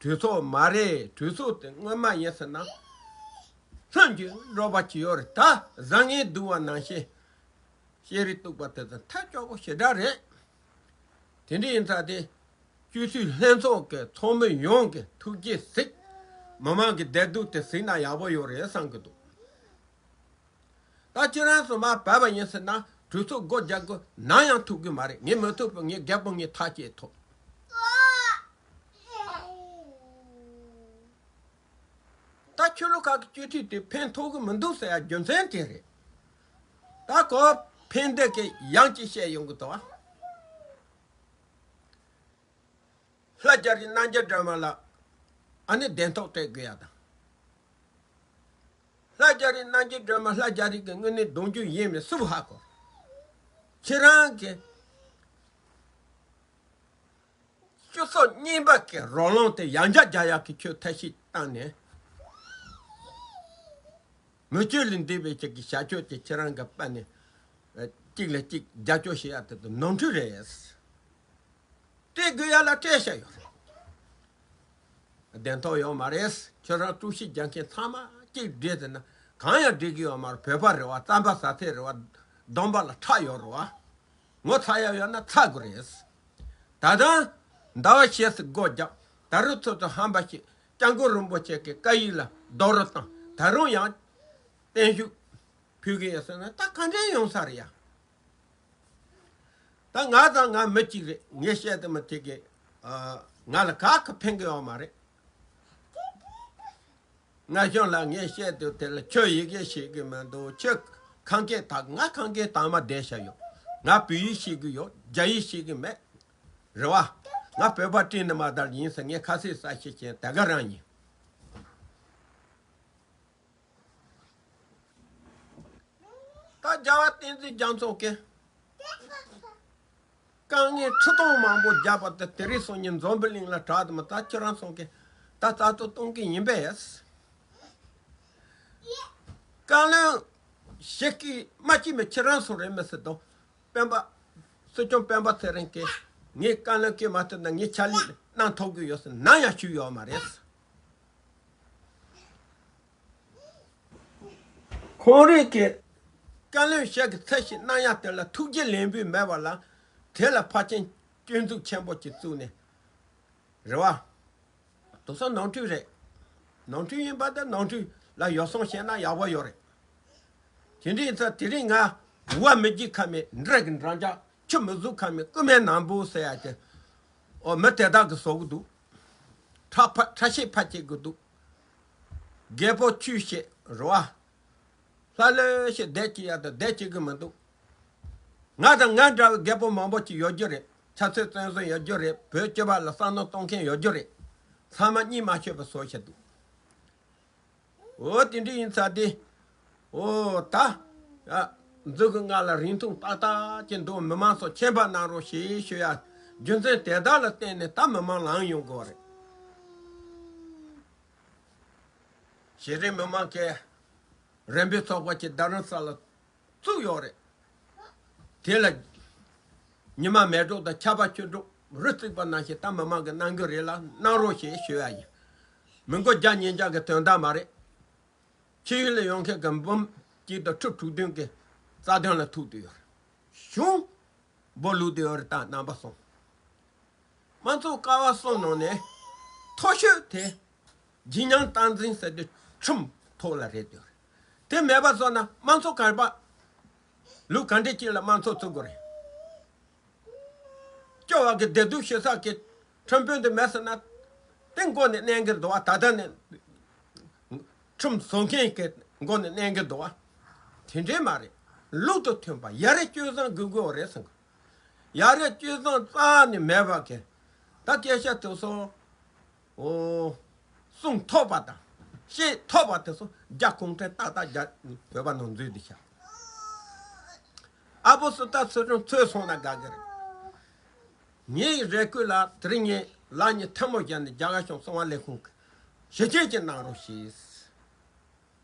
གྲོས་ཚོགས་མ་རེད། གྲོས་ཚོགས་དེ་སྔོན་མ་ཡིན་ཟེར་ན། ལྷུན་གྱིས་གྲུབ་པ་ཅིག་ཡོད་རེད། ད་བཟང་ངན་བསྡུར་བ་ནང་བཞིན། ཤེས་རིག་གཏུག་པ་དེ་ཚོ་ཐབས་སྐྱོ་པོ་ཞེ་དྲག་རེད། དེ་འདྲ་ཡིན་ཙང་དེ། སྤྱི་འཐུས་ལྷན་ཚོགས་ཀྱི་ཚོགས་མི་ཡོངས་ཀྱི་ཐུགས་རྗེ་གཟིགས། མི་མང་གི་བདེ་སྡུག་དེ་གཟིགས་ན་ཡག་པོ་ཡོད་རེད་བསམ་གི་འདུག་ད་ཁྱེད་རང་ཚོ་མར་བབས་པ་ཡིན་ཟེར་ན་གྲོས་ཚོགས་སྒོ་རྒྱག་དགོས་ན་ཡང་ཐུབ་གི་མ་རེད། ངས་མི་ཐུབ་པ་ངས་རྒད་པོ་ངས་ཐག་བཅད་ཐུབ། ད་ཆོས་ལུགས་ཁག་གི་སྤྱི་འཐུས་དེ་ཕན་ཐོགས་གི་མི་འདུག་ཟེར་ཡ་རྒྱུ་མཚན་དེ་རེད། ད་གོ་ཕན་བདེ་གི་ཡང་ཅིག་བཤད་ཡོང་གི་འདུག་ཨ། ལྷ་རྒྱ་རི་རྣམ་རྒྱལ་སྒྲོལ་མ་ལ་ཨ་ནི་གདན་ཐོག་སྤྲད་དགོས་ཡ་དང་། ལྷ་རྒྱ་རི་རྣམ་རྒྱལ་སྒྲོལ་མ་ལྷ་རྒྱ་རི་གི་དངོས་གནས་གདུང་རྒྱུད་ཡིན་མིན་སུ་ཧ་གོ། ཁྱེད་རང་གི་སྤྱི་ཚོགས་རྙིང་པ་གི་རོ་ལངས་དེ་ཡང་བསྐྱར་རྒྱག་ཡག་གི་ཁྱོད་ཐབས་ཤེས་བཏང་ནས། མི་སྤྱོད་ལས་འདས་པའི་ཅིག་གི་བྱ་སྤྱོད་ཀྱི་ཁྱེད་རང་གི་པ་ནས་གཅིག་ལ་གཅིག་རྒྱབ་སྐྱོར་བྱེད་ཡག་དེ་དང་ནོར་འཁྲུལ་རེད། སྤྲད་དགོས་ཡ་ལ་སྤྲད་བྱ་ཡོད་རེད། བདེན་ཐོག་ཡོད་མ་རེད། ཁྱོད་རང་དཀྲུག་ཤིང་རྒྱག་མཁན་ཚང་མ་གཅིག་བསྒྲིལ་ཟེར་ན་གང་ཡང་འགྲིག་གི་ཡོད་མ་རེད། བོད་པ་རེད་བ། རྩམ་པ་ཟ་ཚད་རེད་བ། གདོང་པ་ལ་ཁྲག་ཡོད་རེད་བ། ངོ་ཚ་ཡ་ཡོད་ན་ཚ་དགོས་རེད། ད་ལྟ་ཟླ་བ་ཕྱེད་ཙམ་སྒོ་རྒྱག་ད་རུང་ཚོད་ཚོད་ཧམ་པ་ཞིག་སྐྱབས་མགོན་རིན་པོ་ཆེ་གི་བཀའ་ཡིག་ལ་རྡོག་རོལ་བཏང་ད་རུང་ཡང་བརྟན་བཞུགས་ཕུལ་གི་ཡོད་ཟེར་ན་ད་ག་འདྲས་ཡོང་ས་རེད་ཡ། ད་ང་དང་ང་མི་གཅིག་རེད། ངས་བཤད་དུ་མི་ཐེག་གི། ང་ལ་ག་གི་ཕན་གི་ཡོད་མ་རེད། ང་གཞུང་ལ་ངས་བཤད་དུ་དེ་ལ་ཁྱོད་ཡི་གེ་ཤེས་གི་མི་འདུག་ཁྱོད་ཁང་སྐད་དག་ང་ཁང་སྐད་དག་མ་བསྡད་ཤག་ཡོད། ང་བོད་ཡིག་ཤེས་གི་ཡོད། རྒྱ་ཡིག་ཤེས་གི་མེད། རེད་བ། ང་བོད་པ་བཀྲིན་ནི་མ་དར་ཡིན་ཟེར་ངས་ཁ་སེ་ས་ཤེས་ཀྱིན་དེ་ག་རང་ཡིན། ད་རྒྱལ་བ་བསྟན་འཛིན་རྒྱ་མཚོ་གིས་དཀའ་ངལ་ཁྲི་སྟོང་མང་པོ་བརྒྱབ་པ་དེ་དེ་རིང་སང་ཉིན་འཛམ་བུ་གླིང་ལ་གྲགས་དུ་མ་ད་ཁྱེད་རང་ཚོ་གིས་ད་རྩ་གཏོར་གཏོང་གི་ཡིན་པས། བཀའ་བློན་ཞིག་གིས་མ་གཅིག་མི་ཁྱེད་རང་ཚོ་རེད་མི་སྲིད་དོ། སྤེན་པ། སྲིད་སྐྱོང་སྤེན་པ་ཚེ་རིང་གིས་ངས་བཀའ་བློན་སྐྱེས་མ་ཐུབ་ན་ངས་ཕྱག་ལས་གནང་ཐུབ་གི་ཡོད་ཟེར་ནམ་ཡང་ཞུས་ཡོད་མ་རེད། ཁོང་རང་གིས་བཀའ་བློན་ཞིག་གི་ཚད་ཞིག་གནང་ཡག་དེ་ལ་ཐུགས་རྗེ་ལེགས་འབུལ་མེད་པ་ལ་དེ་ལ་ཕར་ཕྱིན་སྐྱོན་འཛུགས་ཆེན་པོ་ཅིག་བཙུགས་ནས་རེད་བ། དེ་ཚོ་ནོར་འཁྲུལ་རེད། ནོར་འཁྲུལ་ཡིན་པ་དེ་ནོར་འཁྲུལ་ལ་ཡོ་བསྲང་བྱས་ན་ཡག་པོ་ཡོད་རེད། དེ་འདྲ་ཡིན་ཙང་དེ་རིང་ང་ཝ་མི་རྒྱུད་ཁ་མེད་འདྲ་གི་འདྲ་འཇག་ཆུ་མི་གཟུགས་ཁ་མེད་རྐུན་མའི་ནང་འབུ་ཟེར་ཡ་དེ། ཨོ་མི་དེ་དག་གི་བཟོ་གི་འདུག་ཁྲག་ཕ་ཁྲག་ཤེད་ཕ་སྐྱེ་གི་འདུག་རྒད་པོ་ཆོས་བཤད་རེད་བ། ལྷ་ལས་ཤེས་བསྡད་ཀྱི་ཡ་དང་བསྡད་ཀྱི་གི་མི་འདུག་ང་དང་ང་འདྲ་བའི་རྒད་པོ་མང་པོ་ཅིག་ཡོད་རྒྱུ་རེད། ཆབ་སྲིད་བཙོན་བཟུང་ཡོད་རྒྱུ་རེད། བོད་སྤྱི་པ་ལ་བསམ་མནོ་གཏོང་མཁན་ཡོད་རྒྱུ་རེད། ཚང་མ་གཉིད་མ་ཆོད་པ་བཟོ་བྱེད་འདུག་འོ་དེ་འདྲ་ཡིན་ཙང་དེ། འོ་ད། ཨ། འཛུགས་ཀྱི་ང་ལ་རིན་ཐང་ཏག་ཏག་ཅིག་འདུག་མི་མང་ཚོ་མཁྱེན་པ་གནང་རོགས་ཞེས་ཞུ་ཡ། རྒྱུ་མཚན་དེ་དག་ལ་བརྟེན་ནས་ད་མི་མང་ལངས་ཡོང་དགོས་རེད། གཞི་རིམ་མི་མང་གི་རིམ་པའི་ཚོགས་པ་ཅིག་རྡ་རམ་ས་ལ་བཙུགས་ཡོད་རེད། དེ་ལ་ཉི་མ་མེ་སྒྲོན་དང་ཆར་པ་ཆུ་སྒྲོན་རི་བརྩིགས་པ་ནང་བཞིན་ད་མི་མང་གིས་གནང་གི་རེད་ལ་གནང་རོགས་ཞེས་ཞུ་ཡ་ཡིན། མི་མགོ་བརྒྱ་ཉིས་བརྒྱ་གི་དོན་དག་མ་རེད། ཕྱི་ཡུལ་ལ་ཡོང་མཁན་གྱི་འབུམ་གཅིག་དང་ཁྲི་དྲུག་བདུན་གྱི་རྩ་དོན་ལ་ཐུག་བསྡད་ཡོད་རེད། གཞུང་སྦོ་ལུག་བསྡད་ཡོད་རེད། ད་རྣམ་པ་གསུམ། དམངས་གཙོ་ཀ་བ་གསུམ་ནང་ནས་མཐོ་ཤོས་དེ་ཇི་སྙམ་སྟངས་འཛིན་ཟེར་དུས་ཁྲིམས་ཐོག་ལ་རེད་འདུག་དེ་མེད་པ་བཟོ་ན་དམངས་གཙོ་ག་པ་ལུགས་ག་འདྲ་ཅིག་ལ་དམངས་གཙོ་བཙུགས་དགོས་རེད། སྐྱོ་བ་གི་བདེ་སྡུག་ཤི་ས་གི་ཁྲིམས་དཔོན་དེ་མེད་ཟེར་ན་དེ་མགོ་ནས་མནན་གི་འདུག་བ། ད་ལྟ་ནས་ཁྲིམས་བཟོ་མཁན་གི་མགོ་ནས་མནན་གི་འདུག་བ། དེ་འདྲས་མ་རེད། ལུགས་དང་མཐུན་པ་ཡ་རབས་སྤྱོད་བཟང་དགོས་དགོས་རེད་གསུངས། ཡ་རབས་སྤྱོད་བཟང་རྩ་ནས་མེད་པ་གི་ད་སྐད་ཆ་དེ་ཚོ། ཨོ། གསུང་ཐོག་པ་དང་བཤད་ཐོག་པ་དེ་ཚོ་རྒྱ་གུང་ཁྲན་ཏག་ཏག་རྒྱ་བོད་པ་ནང་འཛུལ་དུ་ཤར། ཨ་བོ་སི་ཏཱ་ཚུལ་ཁྲིམས་འཚོས་སོང་ན་དགའ་གི་རེད། ངའི་རེ་སྐུལ་ལ་དེ་རིང་ངས་ལག་གཉིས་ཐལ་མོ་སྦྱར་ནས་རྒྱ་གར་གཞུང་གསང་བ་ལས་ཁུངས་ཀྱི་ཞིབ་དཔྱད་ཅིག་གནང་རོགས་ཞེས།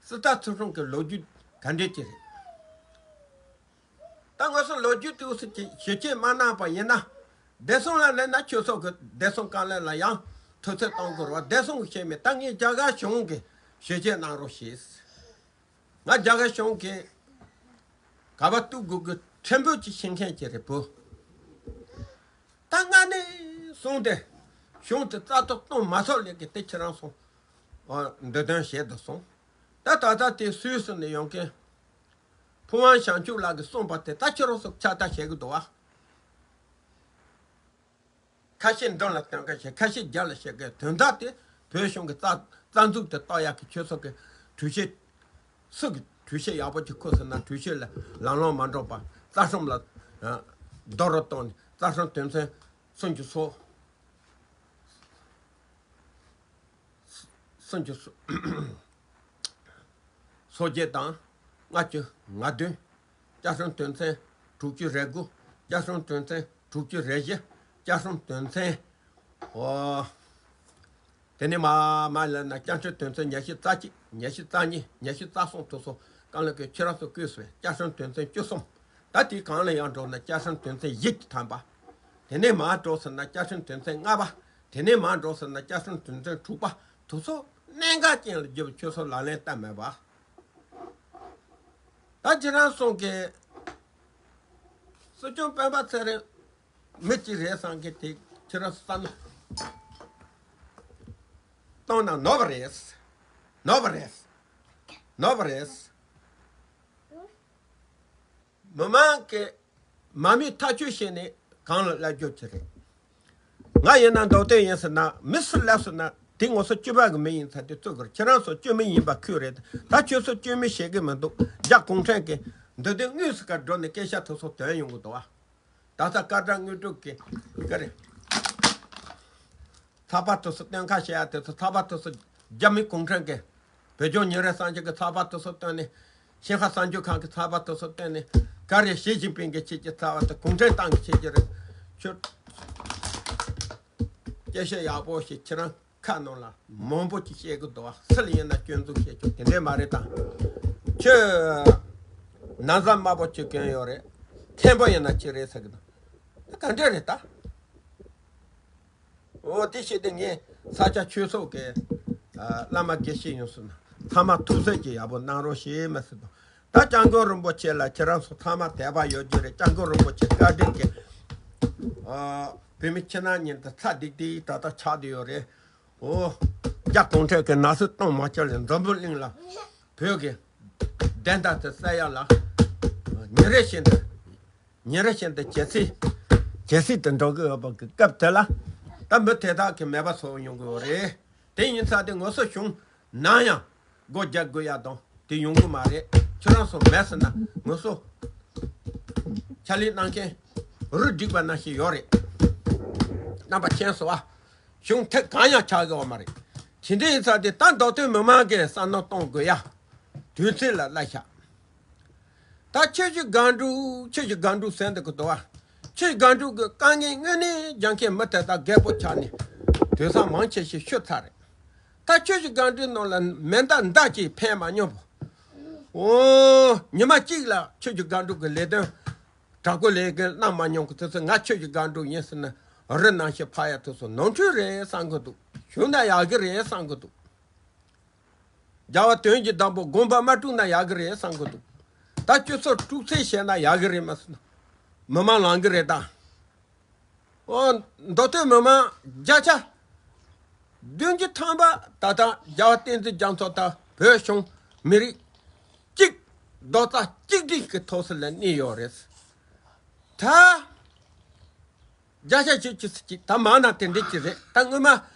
སི་ཏཱ་ཚུལ་ཁྲིམས་ཀྱི་ལོ་རྒྱུས་ག་འདྲས་ཅིག་རེད། ད་ང་ཚོ་ལོ་རྒྱུས་དུས་སུ་ཅིག་ཞིབ་དཔྱད་མ་གནང་པ་ཡིན་ན། བདེ་སྲུང་ལ་སླེབས་ན་ཁྱོད་ཚོ་གི་བདེ་སྲུང་བཀའ་བློན་ལ་ཡང་དུས་ཚོད་གཏོང་དགོས་རེད་བ། བདེ་སྲུང་གི་བཤད་མེད། ད་ངས་རྒྱ་གར་གཞུང་གི་ཞིབ་དཔྱད་གནང་རོགས་ཞེས། ང་རྒྱ་གར་གཞུང་གི་ག་པ་གཏུག་དགོས་གི་ཕྲན་བུ་ཅིག་ཤེས་མཁན་ཅིག་རེད་བུ། ད་སྔ་ནས་བཟུང་སྟེ་གཞུང་དེ་རྩ་གཏོར་གཏོང་མ་ཐུབ་ལས་ཀི་དེ་ཁྱེད་རང་སོང་། འདི་དོན་བྱེད་དུ་སོང་། ད་ད་ལྟ་དེ་སུད་སི་ནས་ཡོང་མཁན། ཕུན་དབང་བྱང་ཆུབ་ལགས་ཀྱིས་གསུངས་པ་དེ་ད་ཁྱེད་རང་ཚོ་ཕྱག་བསྟར་བྱེད་ཀྱི་འདུག་བ། ཁ་ཤས་མདུན་ལ་སྟོན་མཁན་བྱེད། ཁ་ཤས་རྒྱབ་ལ་བྱེད་མཁན། དོན་དག་དེ་བོད་གཞུང་གི་རྩ་རྩ་འཛུགས་དེ་གཏོར་ཡག་གི་ཁྱོད་ཚོ་གི་གྲོས་གཞི། སུ་གི་གྲོས་གཞི་ཡག་པོ་ཅིག་ཁུར་སོང་ན་གྲོས་གཞི་ལ་ལམ་ལྷོང་མ་འགྲོ་བར་རྩ་ཁྲིམས་ལ་རྡོག་རོལ་བཏང་ནས་རྩ་ཁྲིམས་དོན་ཚན་སུམ་ཅུ་སོ། སུམ་ཅུ་སོ། སོ་བརྒྱད་དང་། ལྔ་བཅུ་ང་བདུན། བཅའ་ཁྲིམས་དོན་ཚན་དྲུག་ཅུ་རེ་དགུ། བཅའ་ཁྲིམས་དོན་ཚན་དྲུག་ཅུ་རེ་བཞི། བཅའ་ཁྲིམས་དོན་ཚན། ཨོ། དེ་ནས་མ་མ་ལ་ན་བཅའ་ཁྲིམས་དོན་ཚན་ཉི་ཤུ་རྩ་གཅིག་ཉི་ཤུ་རྩ་གཉིས། ཉི་ཤུ་རྩ་གསུམ་དེ་ཚོ་གང་ལ་གི་ཁྱེད་རང་ཚོ་བཀོད་སོང་། བཅའ་ཁྲིམས་དོན་ཚན་བཅུ་གསུམ། ད་དེའི་གང་ལ་ཡང་འགྲོ་ན་བཅའ་ཁྲིམས་དོན་ཚན་བཞི་གི་ཐམ་པ། དེ་ནས་མ་འགྲོ་ཟེར་ན་བཅའ་ཁྲིམས་དོན་ཚན་ལྔ་པ། དེ་ནས་མ་འགྲོ་ཟེར་ན་བཅའ་ཁྲིམས་དོན་ཚན་དྲུག་པ། དེ་ཚོ་གནད་འགག་ཅན་ལ་བརྒྱབ་ཁྱོད་ཚོ་ལག་ལེན་བསྟར་མེད་པ། ད་ཁྱེད་རང་ཚོ་གི་སྲིད་སྐྱོང་སྤེན་པ་ཚེ་རིང་མི་གཅིག་རེད་བསམ་གི་དེ་ཁྱེད་རང་བསམ་བློ་བཏང་ན་ནོར་བ་རེད། ནོར་བ་རེད། ནོར་བ་རེད། མི་མང་གི་མ་མི་ཐག་གཅོད་བྱས་ནས་གང་ལ་སླེབས་རྒྱུ་ཅི་རེད། ང་ཡིན་ན་མདོ་སྟོད་ཡིན་ཟེར་ན་མི་སུ་སླེབས་ཟེར་ན་དེ་ང་ཚོ་སྐྱོ་བ་གི་མི་ཡིན་ཚ་དེ་བཙུགས་དགོས། ཁྱེད་རང་ཚོ་སྐྱོ་མི་ཡིན་པ་ཁུལ་རེད། ད་ཁྱོད་ཚོ་སྐྱོ་མི་བྱེད་གི་མི་འདུག་རྒྱ་གུང་ཁྲན་གི་འདི་དོན་དངོས་སུ་ག་འགྲོ་ནས་སྐད་ཆ་དེ་ཚོ་དོན་ཡོང་གི་འདུག་ཨ། ད་ལྟ་སྐར་གྲངས་དངོས་གྲུབ་ཀྱི་ག་རེ། ཚགས་པར་དེ་ཚོ་སྟོན་ཁ་བྱེད་ཡ་དེ་ཚོ་ཚགས་པར་དེ་ཚོ་རྒྱ་མི་གུང་ཁྲན་གྱི་བོད་ལྗོངས་ཉིན་རེ་གསར་འགྱུར་གྱི་ཚགས་པར་དེ་ཚོ་བཏོན་ནས། ཤིན་ཧྭ་གསར་འགྱུར་ཁང་གི་ཚགས་པར་དེ་ཚོ་བཏོན་ནས། ག་རེ་ཞི་ཅིན་ཕིང་གི་ཆེད་ཀྱི་ཚགས་པར་དེ་གུང་ཁྲན་ཏང་གི་ཆེད་ཀྱི་རེད། ཁྱོད་སྐད་ཆ་ཡག་པོ་ཞིག་ཁྱེད་རང་ཁ་ནང་ལ་མང་པོ་ཅིག་བཤད་གི་འདུག་བ། སུ་ལ་ཡིན་ན་སྐྱོན་འཛུགས་བྱེད་ཆོག་དེ་འདྲས་མ་རེད་དང་། ཁྱོད་ན་ཚ་དམར་པོ་ཅིག་གྱོན་ཡོད་རེད། མཁན་པོ་ཡིན་ན་ཅི་རེད་ཟེར་གི་འདུག་ག་འདྲས་རེད་ད། འོ་དེ་བྱས་ཏེ་ངས་ས་སྐྱ་ཆོས་ཚོགས་ཀྱི་ཨ་བླ་མ་དགེ་བཤེས་ཡོངས་སུ་ན་ཚང་མ་ཐུགས་སེམས་ཀྱི་ཡག་པོ་གནང་རོགས་ཞེས་མ་ཟེར་དང་། ད་སྐྱབས་མགོན་རིན་པོ་ཆེ་ལ་ཁྱེད་རང་ཚོ་ཚང་མ་དད་པ་ཡོད་རྒྱུ་རེད། སྐྱབས་མགོན་རིན་པོ་ཆེ་བཀའ་དྲིན་གྱིས་ཨ་བོད་མི་ཕྱི་ནང་གཉིས་ད་ཚ་ཏིག་ཏིག་ད་ལྟ་ཆགས་བསྡད་ཡོད་རེད། འོ་རྒྱ་གུང་ཁྲན་གྱི་ནག་སུ་གཏོང་མ་བཅར་ལས་འཛམ་བུ་གླིང་ལ་བོད་ཀྱི་བདེན་མཐའ་དེ་གསལ་ཡག་ལ་ཉིན་རེ་བཞིན་དུ། ཉིན་རེ་བཞིན་དུ་ཇེ་སྲིད་ཇེ་སྲིད་དུ་འགྲོ་གི་ཡོད་པ་གི་སྐབས་དེ་ལ། ད་མི་དེ་དག་གི་མེད་པ་བཟོ་ཡོང་གི་ཡོད་རེད། དེ་ཡིན་ཙང་དེ་ངོ་སོ་བྱུང་ན་ཡང་སྒོ་རྒྱག་དགོས་ཡ་དང་དེ་ཡོང་གི་མ་རེད། ཁྱོད་རང་ཚོ་མེད་ཟེར་ན་ངོ་སོ་ཕྱག་ལས་གནང་མཁན་རུ་སྒྲིག་པ་ནང་བཞིན་ཡོད་རེད། རྣམ་པ་མཁྱེན་སོང་ཨ། གཞུང་ཐད་གང་ཡང་ཆགས་ཀྱི་ཡོད་མ་རེད། དེ་འདྲ་ཡིན་ཙང་དེ་ད་མདོ་སྟོད་མི་མང་གིས་བསམ་བློ་གཏོང་དགོས་ཡ། དུས་ཚོད་ལ་བསླབ་བྱ། ད་ཆུ་བཞི་སྒང་དྲུག་ཆུ་བཞི་སྒང་དྲུག་ཟེར་འདི་གི་དོ་བ། ཆུ་བཞི་སྒང་དྲུག་གི་དཀའ་ངལ་དངོས་གནས་རྒྱང་ཁྱེད་མི་དེ་དག་རྒད་པོ་ཆགས་ནས་དུས་སང་མང་ཆེ་ཞིག་ཤི་ཚར་རེད། ད་ཆུ་བཞི་སྒང་དྲུག་ནང་ལ་མེ་མདའ་མདའ་གཅིག་འཕེན་མ་མྱོང་བ། འོ། ཉི་མ་གཅིག་ལ་ཆུ་བཞི་སྒང་དྲུག་གི་ལས་དོན་དྲག་པོ་ལས་ཀྱི་གནང་མ་མྱོང་གི་དུས་སུ་ང་ཆུ་བཞི་སྒང་དྲུག་ཡིན་ཟེར་ན་རི་ནང་ཞིག་ཕ་ཡ་དུས་སུ་ནོར་འཁྲུལ་རེད་བསམ་གི་འདུག་བཞུགས་ན་ཡག་གི་རེད་བསམ་གི་འདུག་རྒྱལ་བ་དོན་གྱི་བདག་པོ་དགོངས་པ་མ་དཀྲུགས་ན་ཡག་གི་རེད་བསམ་གི་འདུག་ད་སྤྱི་ཚོགས་དཀྲུག་ཚད་བྱས་ན་ཡག་གི་རེད་མ་ཟེར་ན། མི་མང་ལང་གི་རེད་ད། ཨོ། མདོ་སྟོད་མི་མང་བརྒྱ་ཆ་བདུན་ཅུ་ཐམ་པ་ད་ལྟ་རྒྱལ་བ་བསྟན་འཛིན་རྒྱ་མཚོ་དང་བོད་གཞུང་མི་རིགས་གཅིག་རྡོག་རྩ་གཅིག་སྒྲིལ་གྱི་ཐོག་སུ་ལ་གནས་ཡོད་རེད། ད་བརྒྱ་ཆ་བཞི་བཅུ་ཙམ་ཅིག་ད་མང་ན་དེ་འདྲ་ཅིག་རེད། ད་སྔོན་མ་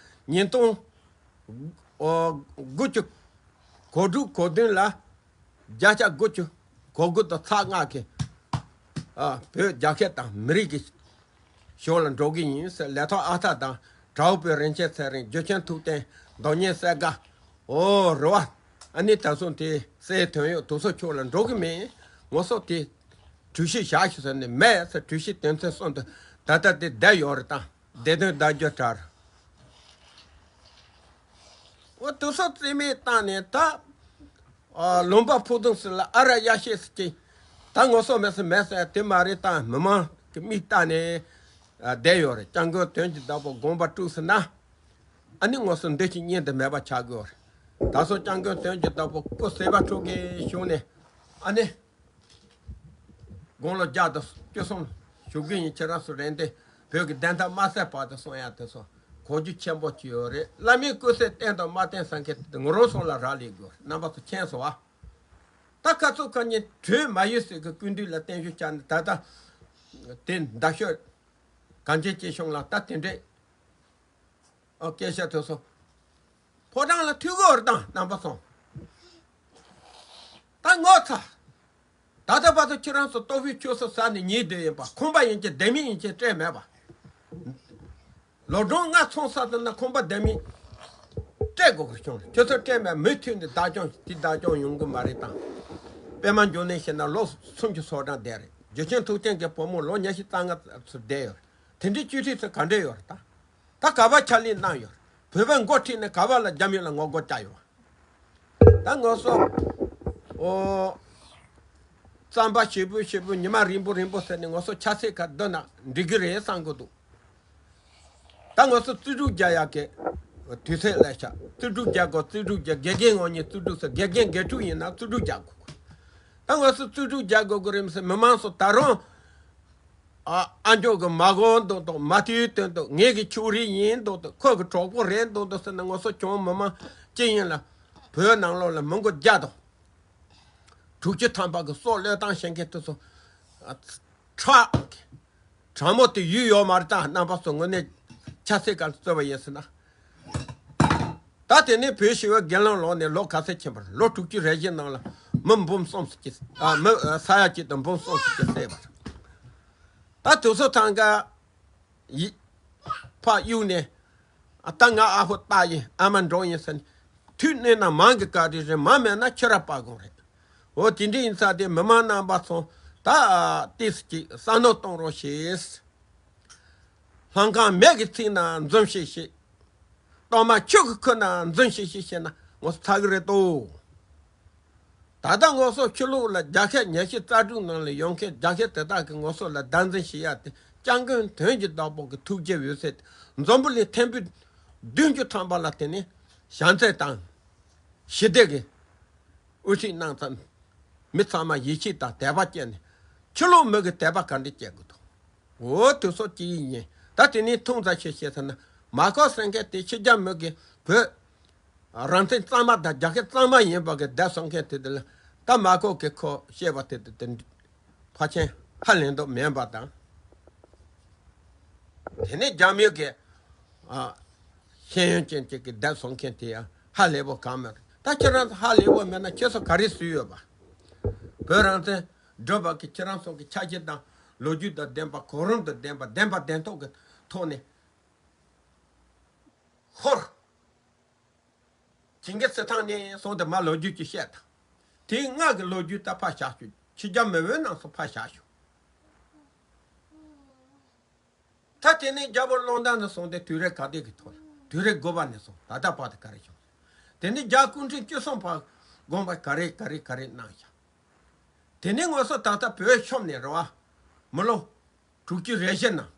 ཉིས་སྟོང་དགུ་བཅུ་གོ་དྲུག་གོ་བདུན་ལ་བརྒྱ་ཆ་དགུ་བཅུ་གོ་དགུ་དང་ཚེག་ལྔ་གི་ཨ་བོད་རྒྱལ་ཁབ་དང་མི་རིགས་ཀྱི་ཕྱོགས་ལ་འགྲོ་གི་ཡིན་ཟེར། ལས་ཐོག་ཨ་ཐ་དང་གྲྭ་བ་པོའི་རིན་ཆེན་ཚེ་རིང་རྒྱུ་ཆེན་ཐུབ་བསྟན་རྡོ་སྙིང་སེ་དགའ། ཨོ་རེད་བ། ཨ་ནི་ད་སོང་དེ་སྲས་དོན་ཡོད་དུ་སོ་ཕྱོགས་ལ་འགྲོ་གི་མེད། ངོ་སོ་དེ་གྲོས་གཞི་བཞག་ཞུ་ཟེར་ནས་མེད་ཟེར། གྲོས་གཞི་དོན་ཚན་གསུམ་དུ་ད་ལྟ་དེ་བསྡད་ཡོད་རེད་དང་བསྡད་དོན་བསྡད་རྒྱུ་གྲར། འོ་དུ་སོ་རྩིས་མེད་བཏང་ནས་ད། ཨ་ལུང་པ་ཕུ་ཐུང་ཟེར་ལ་ཨ་ར་ཡ་ཤེས་ཟེར་གྱིན། ད་ངོ་སོ་མེད་ས་མེད་ས་དེ་མ་རེད། ད་མི་མང་གི་མིག་ལྟ་ནས་ཨ་བསྡད་ཡོད་རེད། སྐྱབས་མགོན་དོན་གྱི་བདག་པོ་དགོངས་པ་དཀྲུགས་ཟེར་ན། ཨ་ནི་ངོ་སོ་འདི་ཕྱི་གཉིས་དུ་མེད་པ་ཆགས་དགོས་རེད། ད་སོ་སྐྱབས་མགོན་དོན་གྱི་བདག་པོ་སྐུ་ཟེར་བ་ཕྲུག་གི་གཞུང་ནས་ཨ་ནི། དགུང་ལོ་བརྒྱ་དང་བཅུ་གསུམ་བཞུགས་མཁན་ཡིན། ཁྱེད་རང་ཚོ་རེ་འདུན་བོད་ཀྱི་བདེན་མཐའ་མ་གསལ་བར་དུ་གསུང་ཡག་དེ་ཚོ་གོ་རྒྱུ་ཆེན་པོ་ཅིག་ཡོད་རེད། བླ་མའི་སྐུ་ཚེ་བརྟན་དང་མ་བརྟན་ཟེར་མཁན་དེ་ངོ་རང་སོང་ལ་རག་ལས་དགོས་རེད། རྣམ་པ་ཚོ་མཁྱེན་སོང་ཨ། ད་ཁ་ཚུགས་ཁ་ཉིན་གྲོས་མ་ཡོད་ཟེར་གི་སྐུ་མདུན་ལ་བརྟན་བཞུགས་བྱས་ནས་ད་ལྟ་དེ་མདའ་ཤོད་གངས་ཅན་སྐྱིད་གཤོངས་ལ་ད་དེ་འདྲས། ཨོ་སྐད་ཆ་ཐོས་སོང་། ཕོ་བྲང་ལ་ཐུག་གོ་རེད་དང་རྣམ་པ་ཚོ། ད་ངོ་ཚ། ད་ལྟ་བར་དུ་ཁྱེད་རང་ཚོ་ལྟོ་ཕུད་ཆུ་སོ་ཟ་ནས་ཉལ་བསྡད་ཡིན་པ། ཁང་པ་ཡིན་གྱི་ལྡེ་མིག་ཡིན་གྱི་སྤྲད་མེད་པ། ལོ་གྲངས་ལྔ་ཚང་ས་དུ་ན་ཁང་པ་ལྡེ་མིག་སྤྲད་དགོས་ཀྱི་བྱུང་རེད། ཁྱོད་ཚོ་སྤྲད་མེད་མུ་མཐུད་ནས་བདག་སྐྱོང་དེ་བདག་སྐྱོང་ཡོང་གི་མ་རེད་དང་། པད་མ་འབྱུང་གནས་བཤད་ན་ལོ་སུམ་ཅུ་སོ་གྲངས་བསྡད་རེད། རྒྱུ་ཆེན་ཐུབ་བསྟན་གྱི་བུ་མོ་ལོ་ཉི་ཤུ་རྩ་ལྔ་ཙམ་བསྡད་ཡོད་རེད། དེ་འདྲའི་བཅོས་ཐུབ་ཚོད་ག་འདྲས་ཡོད་རེད་ད། ད་ག་བ་ཕྱག་ལས་གནང་ཡོད། བོད་པའི་མགོ་ཁྲིད་ནས་ག་བ་ལ་རྒྱ་མི་ལ་ངོ་རྒོལ་བྱ་ཡོད། ད་ངོ་སོ། ཨོ། རྩམ་པ་ཞེ་པོ་ཞེ་པོ་ཉི་མ་རིང་པོ་རིང་པོ་ཟེར་ནས་ངོ་སོ་ཆ་ཚད་ཁ་བསྡུ་ན་འགྲིག་གི་རེད་བསམ་གི་འདུག་ད་ངོ་སོ་རྩིས་སྤྲོད་རྒྱག་ཡག་གི་དུས་ཚོད་སླེབས་ཤག་རྩིས་སྤྲོད་རྒྱག་དགོས། རྩིས་སྤྲོད་རྒྱག་དགེ་རྒན་ངོ་གཉིས་རྩིས་སྤྲོད་ཟེར། དགེ་རྒན་དགེ་ཕྲུག་ཡིན་ན་རྩིས་སྤྲོད་རྒྱག་དགོས། ད་ངོ་སོ་རྩིས་སྤྲོད་རྒྱག་དགོས་ཀྱི་རེད་མི་སྲིད། མི་མང་ཚོ་ད་རུང་། ཨ་ཨ་མཆོག་གི་མ་གོ་འདུག་འདུག་མ་ཐུའི་དོན་དུ་ངེད་ཀྱི་ཕྱུགས་རིགས་ཡིན་འདུག་འདུག་ཁོ་གི་གྲོགས་པོ་རེད་འདུག་འདུག་ཟེར་ན་ངོ་སོ་ཁྱོད་མི་མང་ཅི་ཡིན་ལ་བོད་ནང་ལོགས་ལ་མི་མགོ་བརྒྱ་དང་དྲུག་ཅུ་ཐམ་པ་གི་སྲོག་བློས་བཏང་བྱེད་མཁན་དེ་ཚོ་ཨ་ཁྲག་གྲང་མོ་དེ་ཡུལ་ཡོད་མ་རེད་ད། རྣམ་པ་ཚོ་དངོས་གནས་ཆ་ཚད་ག་ཚོད་པ་ཡིན་ཟེར་ན། ད་དེ་ནས་བོད་ཞི་བའི་སྒེར་ལངས་ལོག་ནས་ལོ་ག་ཚོད་ཕྱིན་པ་རེད། ལོ་དྲུག་ཅུ་རེ་བཞི་ནང་ལ་མི་འབུམ་གསུམ་ཙམ་ཅིག་ཨ་མི་ཨ་ས་ཡ་གཅིག་དང་འབུམ་གསུམ་ཙམ་ཅིག་བསད་པ་རེད། ད་དུས་ཚོད་ཐང་ག་ཡི་ཕ་གཡུག་ནས་ཨ་ད་ང་ཨ་ཕོ་རྟ་ཡིན་ཨ་མ་འབྲོང་ཡིན་ཟེར་ནས་དུས་གནས་ན་མང་གི་བཀའ་དྲིན་རེད། མང་མེད་ན་ཁྱི་ར་སྤར་དགོས་རེད། འོ་དེ་འདྲ་ཡིན་ཙང་དེ་མི་མང་རྣམ་པ་ཚོ་ད་ཏིས་ཀྱི་བསམ་བློ་གཏོང་རོགས་ཞེས། ལྷང་ཁང་མེ་གི་ཚིག་ན་འཛུམ་ཤིག་ཤིག་གཏོར་མ་ཆུ་གི་ཁུ་ན་འཛུམ་ཤིག་ཤིག་བྱས་ན་ངོ་སོ་ཚ་གི་རེད་དོ། ད་ལྟ་ངོ་སོ་ཕྱི་ལོགས་ལ་རྒྱལ་ཁབ་ཉི་ཤུ་རྩ་དྲུག་ནང་ལ་ཡོང་མཁན་རྒྱལ་ཁབ་དེ་དག་གི་ངོ་སོ་ལ་བདག་འཛིན་བྱེད་ཡ་དེ་སྐྱབས་མགོན་དོན་གྱི་བདག་པོ་གི་ཐུགས་རྗེ་འོད་ཟེར། འཛམ་བུ་གླིང་ཐེར་འབུམ་བདུན་ཅུ་ཐམ་པ་ལ་དེ་ནས་བྱམས་བརྩེ་དང་། ཞི་བདེ་གི་དབུ་ཁྲིད་གནང་ཙང་། མི་ཚང་མ་ཡིད་ཆེས་དང་དད་པ་སྐྱེས་ནས་ཕྱི་ལོགས་མི་གི་དད་པ་ག་འདྲ་སྐྱེ་དགོས་དང་། འོ་དུས་ཚོད་ཅིག་ཡིན་ཉིན་ད་དེ་ནས་ཐུང་ཙམ་ཞིག་བཤད་ཚར་ན། མ་ཁོ་སེང་གེ་དེ་ཕྱི་རྒྱལ་མི་གི་བོད་རང་བཙན་གཙང་མ་དང་རྒྱལ་ཁབ་གཙང་མ་ཡིན་པ་གི་བསྡད་སོང་མཁན་དེ་དེ་ལ་ད་མ་ཁོ་གི་ཁོ་བཤད་པ་དེ་དེ་དེ་ཕལ་ཆེར་ཧ་ལས་མདོག་མེད་པ་དང་། དེ་ནས་རྒྱ་མི་གི་ཨ་ཤེས་ཡོན་ཅན་ཅིག་གི་བསྡད་སོང་མཁན་དེ་ཡང་ཧ་ལས་པོ་གང་མེད། ད་ཁྱེད་རང་ཚོ་ཧ་ལས་པོ་མེད་ན་ཁྱེད་ཚོ་ག་རེ་སུས་ཡོད་པ། བོད་རང་བཙན་སྒྲུབ་པ་གི་ཁྱེད་རང་ཚོ་གི་ཆ་རྐྱེན་དང་ལོ་རྒྱུས་དང་ལྡན་པ་གོ་རིམ་དང་ལྡན་པ་བདེན་པ་བདེན་ཐོག་གི་ཐོག་ནས་ཧོར་ཇིང་གི་སི་ཐང་ནས་སོང་དེ་མ་ལོ་རྒྱུས་ཀྱི་བཤད་དང་། དེའི་སྔ་གི་ལོ་རྒྱུས་ད་ཕར་བཞག་ཞུ། ཕྱི་རྒྱལ་མི་བོད་ནང་སོང་ཕར་བཞག་བྱུང་། ད་དེ་ནས་རྒྱལ་པོ་གླང་དར་ནས་སོང་སྟེ་དུས་རབས་ག་དེ་གི་ཐོག་ལ། དུས་རབས་དགུ་པ་ནས་སོང་ད་ལྟ་བར་དུ་ག་རེ་བྱུང་། དེ་ནས་རྒྱལ་སྐུ་ཕྲེང་བཅུ་གསུམ་པ་དགོངས་པ་ག་རེ་ག་རེ་ག་རེ་གནང་བཞག། དེ་ནས་ང་ཚོ་ད་ལྟ་བོད་ཕྱོགས་ནས་རེད་བ། མི་ལོ་དྲུག་ཅུ་རེ་བཞི་ནང་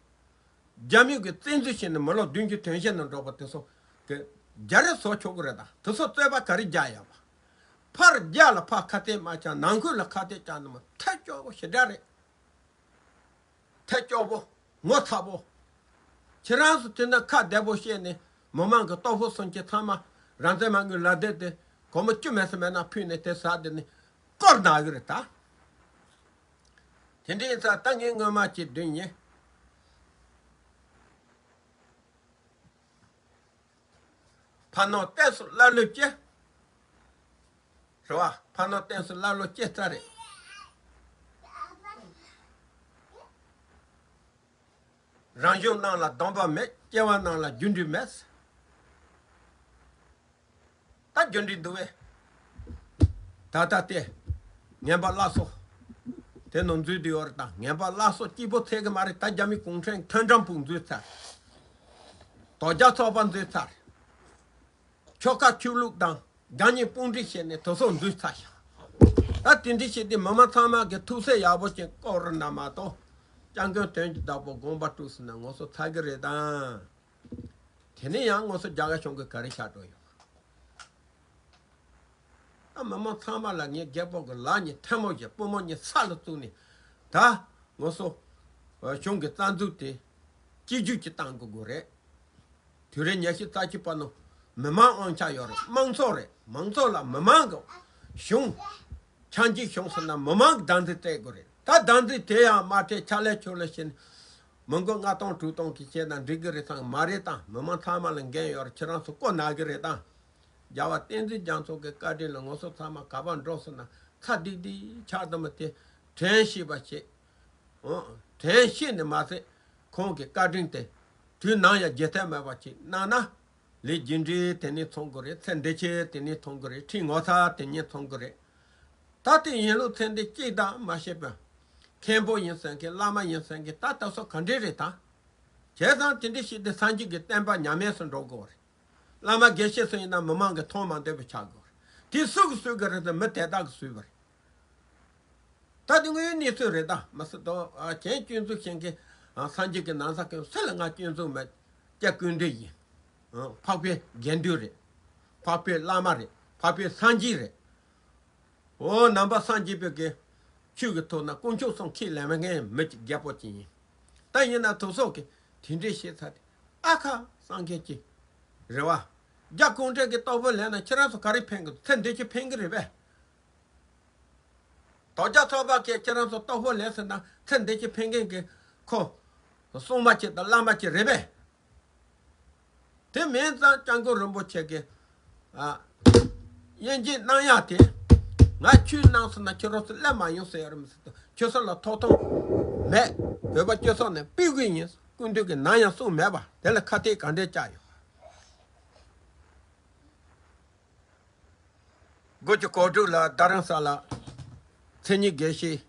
རྒྱ་མི་གི་བཙན་འཛུལ་བྱས་ནས་མི་ལོ་བདུན་ཅུ་དོན་བཞི་ནང་འགྲོ་བ་དེ་ཚོ་གི་རྒྱ་རེད་བཟོ་ཆོག་གི་རེད། ད་དེ་ཚོ་རྩོད་པ་ག་རེ་རྒྱག་ཡོད་པ། ཕར་རྒྱ་ལ་ཕར་ཁ་གཏད་མ་བཅག་ནང་ཁུལ་ལ་ཁ་གཏད་བཅག་ནི་མ་ཐལ་སྐྱོ་པོ་ཞེ་དྲག་རེད། ཐལ་སྐྱོ་པོ། ངོ་ཚ་པོ། ཁྱེད་རང་ཚོ་དེ་འདྲ་ཁ་བདེ་པོ་བཤད་ནས་མི་མང་གི་སྟོབས་ཤུགས་སུམ་ཅུ་ཚང་མ་རང་བཙན་མ་དངུལ་ལ་བསྡད་དེ་སྒོར་མོ་བཅུ་མེད་ས་མེད་ན་ཕུལ་ནས་དེ་ཟ་དེ་ནི་སྐོར་ནག་གི་རེད་ད། དེ་འདྲའི་ཚ་ད་ངས་སྔོན་མ་ཅིག་བདུན་ཡིན། ཕ་ནོར་ཏོག་ཙམ་ཀླ་ཀློ་སྐྱེ། རེད་བ། ཕ་ནོར་ཏོག་ཙམ་ཀླ་ཀློ་སྐྱེ་ཚར་རེད། རང་གཞུང་ནང་ལ་སྡོམ་པ་མེད། སྐྱེ་བ་ནང་ལ་རྒྱུ་འབྲས་མེད། ད་རྒྱུ་འབྲས་འདུག་བས། ད་ལྟ་དེ་ངན་པ་སླར་གསོ་དེ་ནང་འཛུལ་དུ་ཡོད་རེད། ད་ངན་པ་སླར་གསོ་སྐྱིད་པོ་ཚད་གི་མ་རེད། ད་རྒྱ་མི་གུང་ཁྲན་མཐུན་གྲམ་ཕུག་འཛུལ་ཚར། དོལ་རྒྱལ་ཚོགས་པ་འཛུལ་ཚར། ཆོལ་ཁ་ཆོས་ལུགས་དང་རྒྱ་མིའི་དཔུང་སྒྲིག་བྱས་ནས་དེ་ཚོ་འཛུལ་ཚར་ཤག། ད་དེ་འདྲ་བྱས་ཏེ་མི་མང་ཚང་མ་གི་ཐུགས་སེམས་ཡག་པོ་ཅིག་བསྐོར་ར་ན་མ་གཏོགས། སྐྱབས་མགོན་དོན་གྱི་བདག་པོ་དགོངས་པ་གྲུབ་སོང་ན་ང་ཚོ་ཚར་གི་རེད་ད། དེ་ནས་ཡང་ང་ཚོ་རྒྱ་གར་གཞུང་གིས་ག་རེ་བྱ་འགྲོ་ཡོང་། ད་མི་མང་ཚང་མ་ལ་ངས་རྒད་པོ་གི་ལག་གཉིས་ཐལ་མོ་བཞག། པུས་མོ་གཉིས་ས་ལ་བཙུགས་ནས། ད་ང་ཚོ་གཞུང་གི་རྩ་འཛུགས་དེ་གཅིག་གྱུར་གྱིས་བཏང་དགོས་དགོས་རེད། དུས་རབས་ཉི་ཤུ་རྩ་གཅིག་པ་ནང་མི་མང་དབང་ཆ་ཡོད་རེད། དམངས་གཙོ་རེད། མང་གཙོ་ལ་མི་མང་གི་གཞུང་། ཆབ་སྲིད་གཞུང་ཟེར་ན་མི་མང་གི་བདག་འཛིན་སྤྲད་དགོས་རེད། ད་བདག་འཛིན་དེ་ཡང་མ་སྤྲད་ཆ་ལས་ཆོ་ལས་བྱས་ནས་མི་མགོ་ལྔ་སྟོང་དྲུག་སྟོང་གིས་བྱས་ན་འགྲིག་གི་རེད་དང་མ་རེད་དང་། མི་མང་ཚང་མ་ལ་འགན་ཡོད་རེད། ཁྱེད་རང་ཚོ་ཀོ་ན་གི་རེད་དང་། རྒྱལ་བ་བསྟན་འཛིན་རྒྱ་མཚོ་གི་བཀའ་དྲིན་ལ་ང་ཚོ་ཚང་མ་ག་པར་འགྲོ་སོང་ན་ཚ་ཏིག་ཏིག་ཆགས་དུ་མ་དེ་དྲན་ཤེས་པ་བྱེད། ཨོ། དྲན་ཤེས་ནི་མ་ཟད་ཁོང་གི་བཀའ་དྲིན་དེ་དུས་ནམ་ཡང་བརྗེད་ཐབས་མེད་པ་ཅིག་གནང་ན། ལས་རྒྱུ་འབྲས་དེ་ནས་ཚང་གི་རེད། ཚེ་འདི་ཕྱི་དེ་ནས་ཚང་གི་རེད། ཁྲིམས་ངོ་ཚ་དེ་ནས་ཚང་གི་རེད། ད་ལྟའི་ཡིན་ལུགས་ཚེ་འདི་གཅིག་དང་མ་ཤེས་པ། མཁན་པོ་ཡིན་ཟེར་མཁན་བླ་མ་ཡིན་ཟེར་མཁན་ད་ལྟ་སོ་ག་འདྲས་རེད་ད། བྱས་ཙང་དེ་འདྲས་ཞིག་དེ་སངས་རྒྱས་ཀྱི་བསྟན་པ་ཉམས་དམས་སུ་འགྲོ་དགོས་རེད། བླ་མ་དགེ་བཤེས་སུ་ཡིན་ན་མི་མང་གི་མཐོང་མ་འདོད་པ་ཆགས་དགོས་རེད། དེ་སུ་གིས་བཟོས་གི་རེད་ཟེར་མི་དེ་དག་གིས་བཟོས་པ་རེད། ད་དེ་དངོས་ཡོད་གནས་ཚུལ་རེད་ད། མ་སྲིད་དོ། ཨ། གཞན་སྐྱོན་འཛུགས་བྱེད་མཁན། ཨ། སངས་རྒྱས་ཀྱི་ན་བཟའ་གོན་སུ་ལ་ང་སྐྱོན་འཛུགས་མེད། སྐྱབས་ཀུན་འདུས་ཡིན། ཨ། འཕགས་པའི་དགེ་འདུན་རེད། འཕགས་པའི་བླ་མ་རེད། འཕགས་པའི་སངས་རྒྱས་རེད། འོ། ནང་པ་སངས་རྒྱས་པའི་གི་ཆོས་ཀྱི་ཐོག་ན་དཀོན་མཆོག་གསུམ་ཁས་ལེན་མཁན་མི་གཅིག་རྒད་པོ་གཅིག་ཡིན། ད་ཡིན་ན་དེ་ཚོ་གིས་དེ་འདྲས་བཤད་ཚར་ཏེ། ཨ་ཁ་སངས་རྒྱས་ཀྱི་རེད་བ། རྒྱ་གུང་ཁྲན་གྱི་སྟོབས་པོ་ལེན་ན་ཁྱེད་རང་ཚོ་ག་རེ་ཕན་གི། ཚེ་འདི་ཕྱི་ཕན་གི་རེད་པས། དོལ་རྒྱལ་ཚོགས་པ་གིས་ཁྱེད་རང་ཚོ་སྟོབས་པོ་ལེན་ཟེར་ན་ཚེ་འདི་ཕྱི་ཕན་མཁན་གྱི་ཁོ་སྲུང་མ་གཅིག་དང་བླ་མ་གཅིག་རེད་པས། དེ་མིན་ཙང་སྐྱབས་མགོན་རིན་པོ་ཆེ་གིས། ཨ། དབྱེ་འབྱེད་གནང་ཡག་དེ། ང་ཆོས་གནང་སོང་ན་ཁྱེད་རང་ཚོ་སླེབས་མ་ཡོང་ཟེར་ཡ་རེད། མི་སྲིད་དོ། ཁྱོད་ཚོ་ལ་ཐོབ་ཐང་མེད། བོད་པ་སྤྱི་ཚོགས་ནས་ཕུད་དགོས་ཡིན། སྐུ་མདུན་གྱིས་ནམ་ཡང་གསུངས་མེད་པ། དེ་ལ་ཁ་གཏད་ག་འདྲས་བཅག་ཡོད། དགུ་བཅུ་གོ་དྲུག་ལ་རྡ་རམ་ས་ལ་མཚན་ཉིད་དགེ་བཤེས་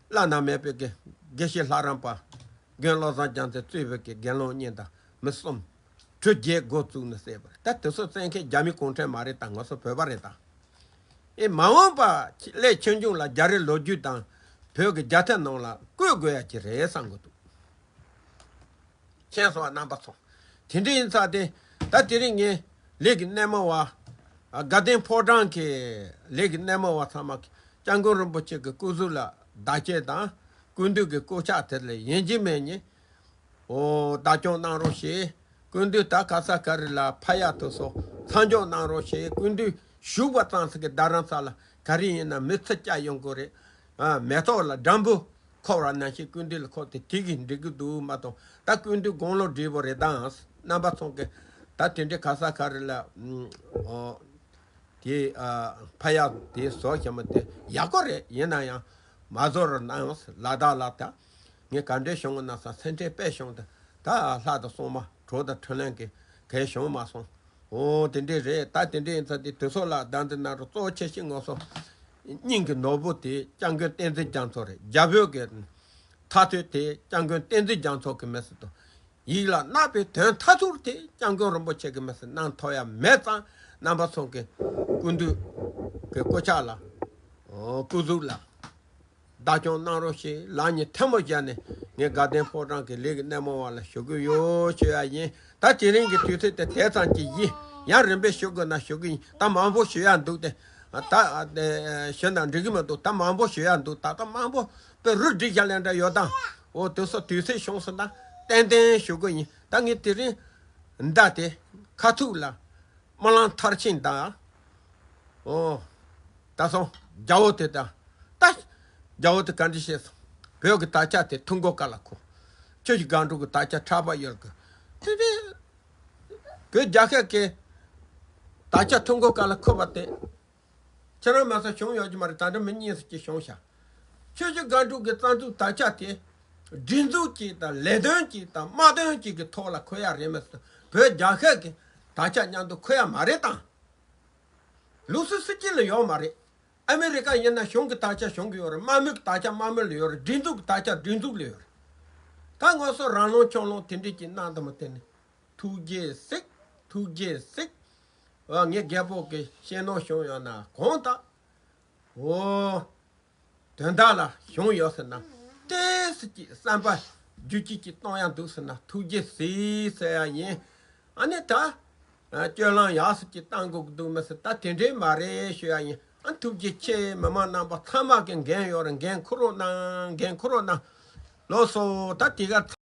བླ་ན་མེད་པའི་དགེ་དགེ་བཤེས་ལྷ་རམས་པ་རྒན་བློ་བཟང་རྒྱལ་མཚན་གཙོས་པའི་དགེ་རྒན་སློབ་གཉེར་དང་མི་གསུམ་གྲུ་བརྒྱད་འགོ་བཙུགས་ནས་བསད་པ་རེད། ད་དེ་ཚོ་བསད་མཁན་རྒྱ་མི་གུང་ཁྲན་མ་རེད་ད། ང་ཚོ་བོད་པ་རེད་ད། ཨེ། མ་འོངས་པ་སླད་ཕྱིས་འབྱུང་ལ་རྒྱ་རིགས་ལོ་རྒྱུས་དང་བོད་ཀྱི་རྒྱལ་ཁབ་ནང་ལ་བཀོད་དགོས་ཡ་ཅིག་རེད་བསམ་གི་འདུག། མཁྱེན་སོང་བ་རྣམ་པ་ཚོ། དེ་འདྲ་ཡིན་ཙང་དེ། ད་དེ་རིང་ངས་ལས་ཀྱི་སྣེ་མོ་བ། ཨ། དགའ་ལྡན་ཕོ་བྲང་གི་ལས་ཀྱི་སྣེ་མོ་བ་ཚང་མ་སྐྱབས་མགོན་རིན་པོ་ཆེ་གི་སྐུ་གཟུགས་ལ་བདག་གཅེས་དང་། སྐུ་མདུན་གྱི་སྐུ་ཕྱག་དེ་ལ་ཡིན་གཅིག་མིན་གཉིས། འོ། བདག་སྐྱོང་གནང་རོགས་ཞེས། སྐུ་མདུན་ད་ག་ས་ག་རེ་ལ་ཕ་ཡག་ཐུག་སོང་། མཚམས་འཇོག་གནང་རོགས་ཞེས། སྐུ་མདུན་བཞུགས་པ་ཙམ་ཞིག་གི་རྡ་རམ་ས་ལ་ག་རེ་ཡིན་ན་མི་ཚུར་བསྐྱལ་ཡོང་དགོས་རེད། ཨ། མེ་ཏོག་ལ་སྦྲམ་བུ་འཁོར་བ་ནང་བཞིན་སྐུ་མདུན་ལ་འཁོར་ཏེ་དེ་གིས་འགྲིག་གི་འདུག་མ་གཏོགས། ད་སྐུ་མདུན་དགུང་ལོ་བགྲེས་པོ་རེད་དང་། རྣམ་པ་ཚོ་གིས་ད་དེ་འདྲའི་ག་ས་ག་རེ་ལ། ཨོ། དེ། ཨ། ཕ་ཡག་དེ་བཟོ་བྱ་མ་དེ་ཡག་པོ་རེད། ཡིན་ན་ཡང་མ་བཟོ་རོགས་གནང་། ལ་དྭགས་ལ་ད་ངས་ག་འདྲའི་བྱུང་ན་ས་སེམས་ཁྲལ་དཔེ་བྱུང་། ད་ད་ལྷ་དང་སྲུང་མ་གྲོགས་དང་འཕྲིན་ལས་ཀྱི་གལ་བྱུང་མ་སོང་། འོ། དེ་འདྲས་རེད། ད་དེ་འདྲས་ཡིན་ཙང་དེ་དུས་ཚོད་ལ་བདག་འཛིན་གནང་རོགས། གཙོ་བོ་ཆེ་ཤོས་ང་ཚོ་ སྙིང་གི་ནོར་བུ་དེ་སྐྱབས་མགོན་བསྟན་འཛིན་རྒྱ་མཚོ་རེད། རྒྱ་བོད་ཀྱི་མཐའ་སྟོད་དེ་སྐྱབས་མགོན་བསྟན་འཛིན་རྒྱ་མཚོ་གི་མི་སྲིད་དོ། ཡིག་ལ་བརྣག་པའི་དོན་མཐའ་ཟུར་དེ་སྐྱབས་མགོན་རིན་པོ་ཆེ་གི་མི་སྲིད་གནང་ཐུབ་ཡ་མེད་ཙང་། རྣམ་པ་ཚོ་གི་སྐུ་མདུན་གི་སྐུ་ཕྱག་ལ། ཨོ། སྐུ་གཟུགས་ལ་བདག་སྐྱོང་གནང་རོགས་ཞེས་ལག་གཉིས་ཐལ་མོ་སྦྱར་ནས་ངས་དགའ་ལྡན་ཕོ་བྲང་གི་ལས་ཀྱི་སྣེ་མོ་བ་ལ་ཞུ་གི་ཡོད་ཞུ་ཡ་ཡིན། ད་དེ་རིང་གི་དུས་ཚོད་དེ་དེ་ཙམ་གྱིས་ཡིན། ཡང་རིམ་པས་ཞུ་དགོས་ན་ཞུ་གི་ཡིན། ད་མང་པོ་ཞུ་ཡ་འདུག་སྟེ། ད་ཞུ་ན་འགྲིག་གི་མི་འདུག་ད་མང་པོ་ཞུ་ཡ་འདུག་ད་ལྟ་མང་པོ་དཔེ་རུ་སྒྲིག་བཞག་ལེ་འདྲ་ཡོད་དང་། འོ། དུས་སོ་དུས་ཚོད་བྱུང་སོང་ན་ཏན་ཏན་ཞུ་གི་ཡིན། ད་ངས་དེ་རིང་མདའ་དེ་ཁ་ཐུག་ལ་སྨོན་ལམ་མཐར་ཕྱིན་དང་། ཨོ། ད་སོང་རྒྱལ་པོ་དེ་དང་། ད་རྒྱལ་པོ་དེ་ག་འདྲ་བྱས་སོང་། བོད་ཀྱི་དར་ཆ་དེ་ཐུག་མགོ་ཀ་ལ་འཁུར། ཆུ་བཞི་སྒང་དྲུག་གི་དར་ཆ་ཁྲ་པ་ཡོད་གི། དེ་དེ་བོད་རྒྱལ་ཁབ་ཀྱི་དར་ཆ་ཐུག་མགོ་ཀ་ལ་འཁུར་བ་དེ། ཁྱེད་རང་མ་ཚོ་བྱུང་ཡོད་ཀྱི་མ་རེད། ད་ལྟ་མི་གཉིས་ཙམ་གྱིས་བྱུང་ཤག་ཆུ་བཞི་སྒང་དྲུག་གི་རྩ་འཛུགས་དར་ཆ་དེ་སྒྲིག་འཛུགས་ཀྱི་དང་ལས་དོན་གྱི་དང་དམག་དོན་གྱི་གི་ཐོག་ལ་འཁོད་ཡ་རེད་མ་གཏོགས། བོད་རྒྱལ་ཁབ་ཀྱི་དར་ཆ་མཉམ་དུ་འཁོད་ཡ་མ་རེད་དང་། ལུགས་སྲོལ་སྲིད་སྤྱི་ལ་ཡོད་མ་རེད། ཨ་མི་རི་ཀ་ཡིན་ན་གཞུང་གི་དར་ཆ་གཞུང་གི་ཡོད་རེད། དམག་མི་གི་དར་ཆ་དམག་མི་ལ་ཡོད་རེད། སྒྲིག་འཛུགས་ཀྱི་དར་ཆ་སྒྲིག་འཛུགས་ལ་ཡོད་རེད། ད་ང་ཚོ་རང་ལུང་ཆོག་ལུང་དེ་འདྲས་ཀྱི་གནང་དུ་མ་བསྟན་ནས། ཐུགས་རྗེ་གཟིགས། ཐུགས་རྗེ་གཟིགས། ཨ། ངའི་རྒད་པོ་གི་བཤད་ནོར་བྱུང་ཡོད་ན་དགོངས་དག་ཨོ། དོན་དག་ལ་བྱུང་ཡོད་ཟེར་ན། ཏོག་ཙམ་ཅིག་བསམ་པ་འགྱུར་བཅོས་ཅིག་གཏོང་ཡ་འདུག་ཟེར་ན་ཐུགས་རྗེ་གཟིགས་ཟེར་ཡ་ཡིན། ཨ་ནི་ད། ཨ། སྤྱོད་ལམ་ཡག་ཙམ་ཅིག་བཏང་དགོས་ཀྱི་འདུག་མི་ཟེར། ད་དེ་འདྲས་མ་རེད་ཞུ་ཡ་ཡིན། ཨ། ཐུགས་རྗེ་ཆེ། མི་མང་རྣམ་པ་ཚང་མ་གི་འགན་ཡོད་རེད། འགན་འཁུར་རོགས་གནང་། འགན་འཁུར་རོགས་གནང་། ལགས་སོ། ད་དེ་ག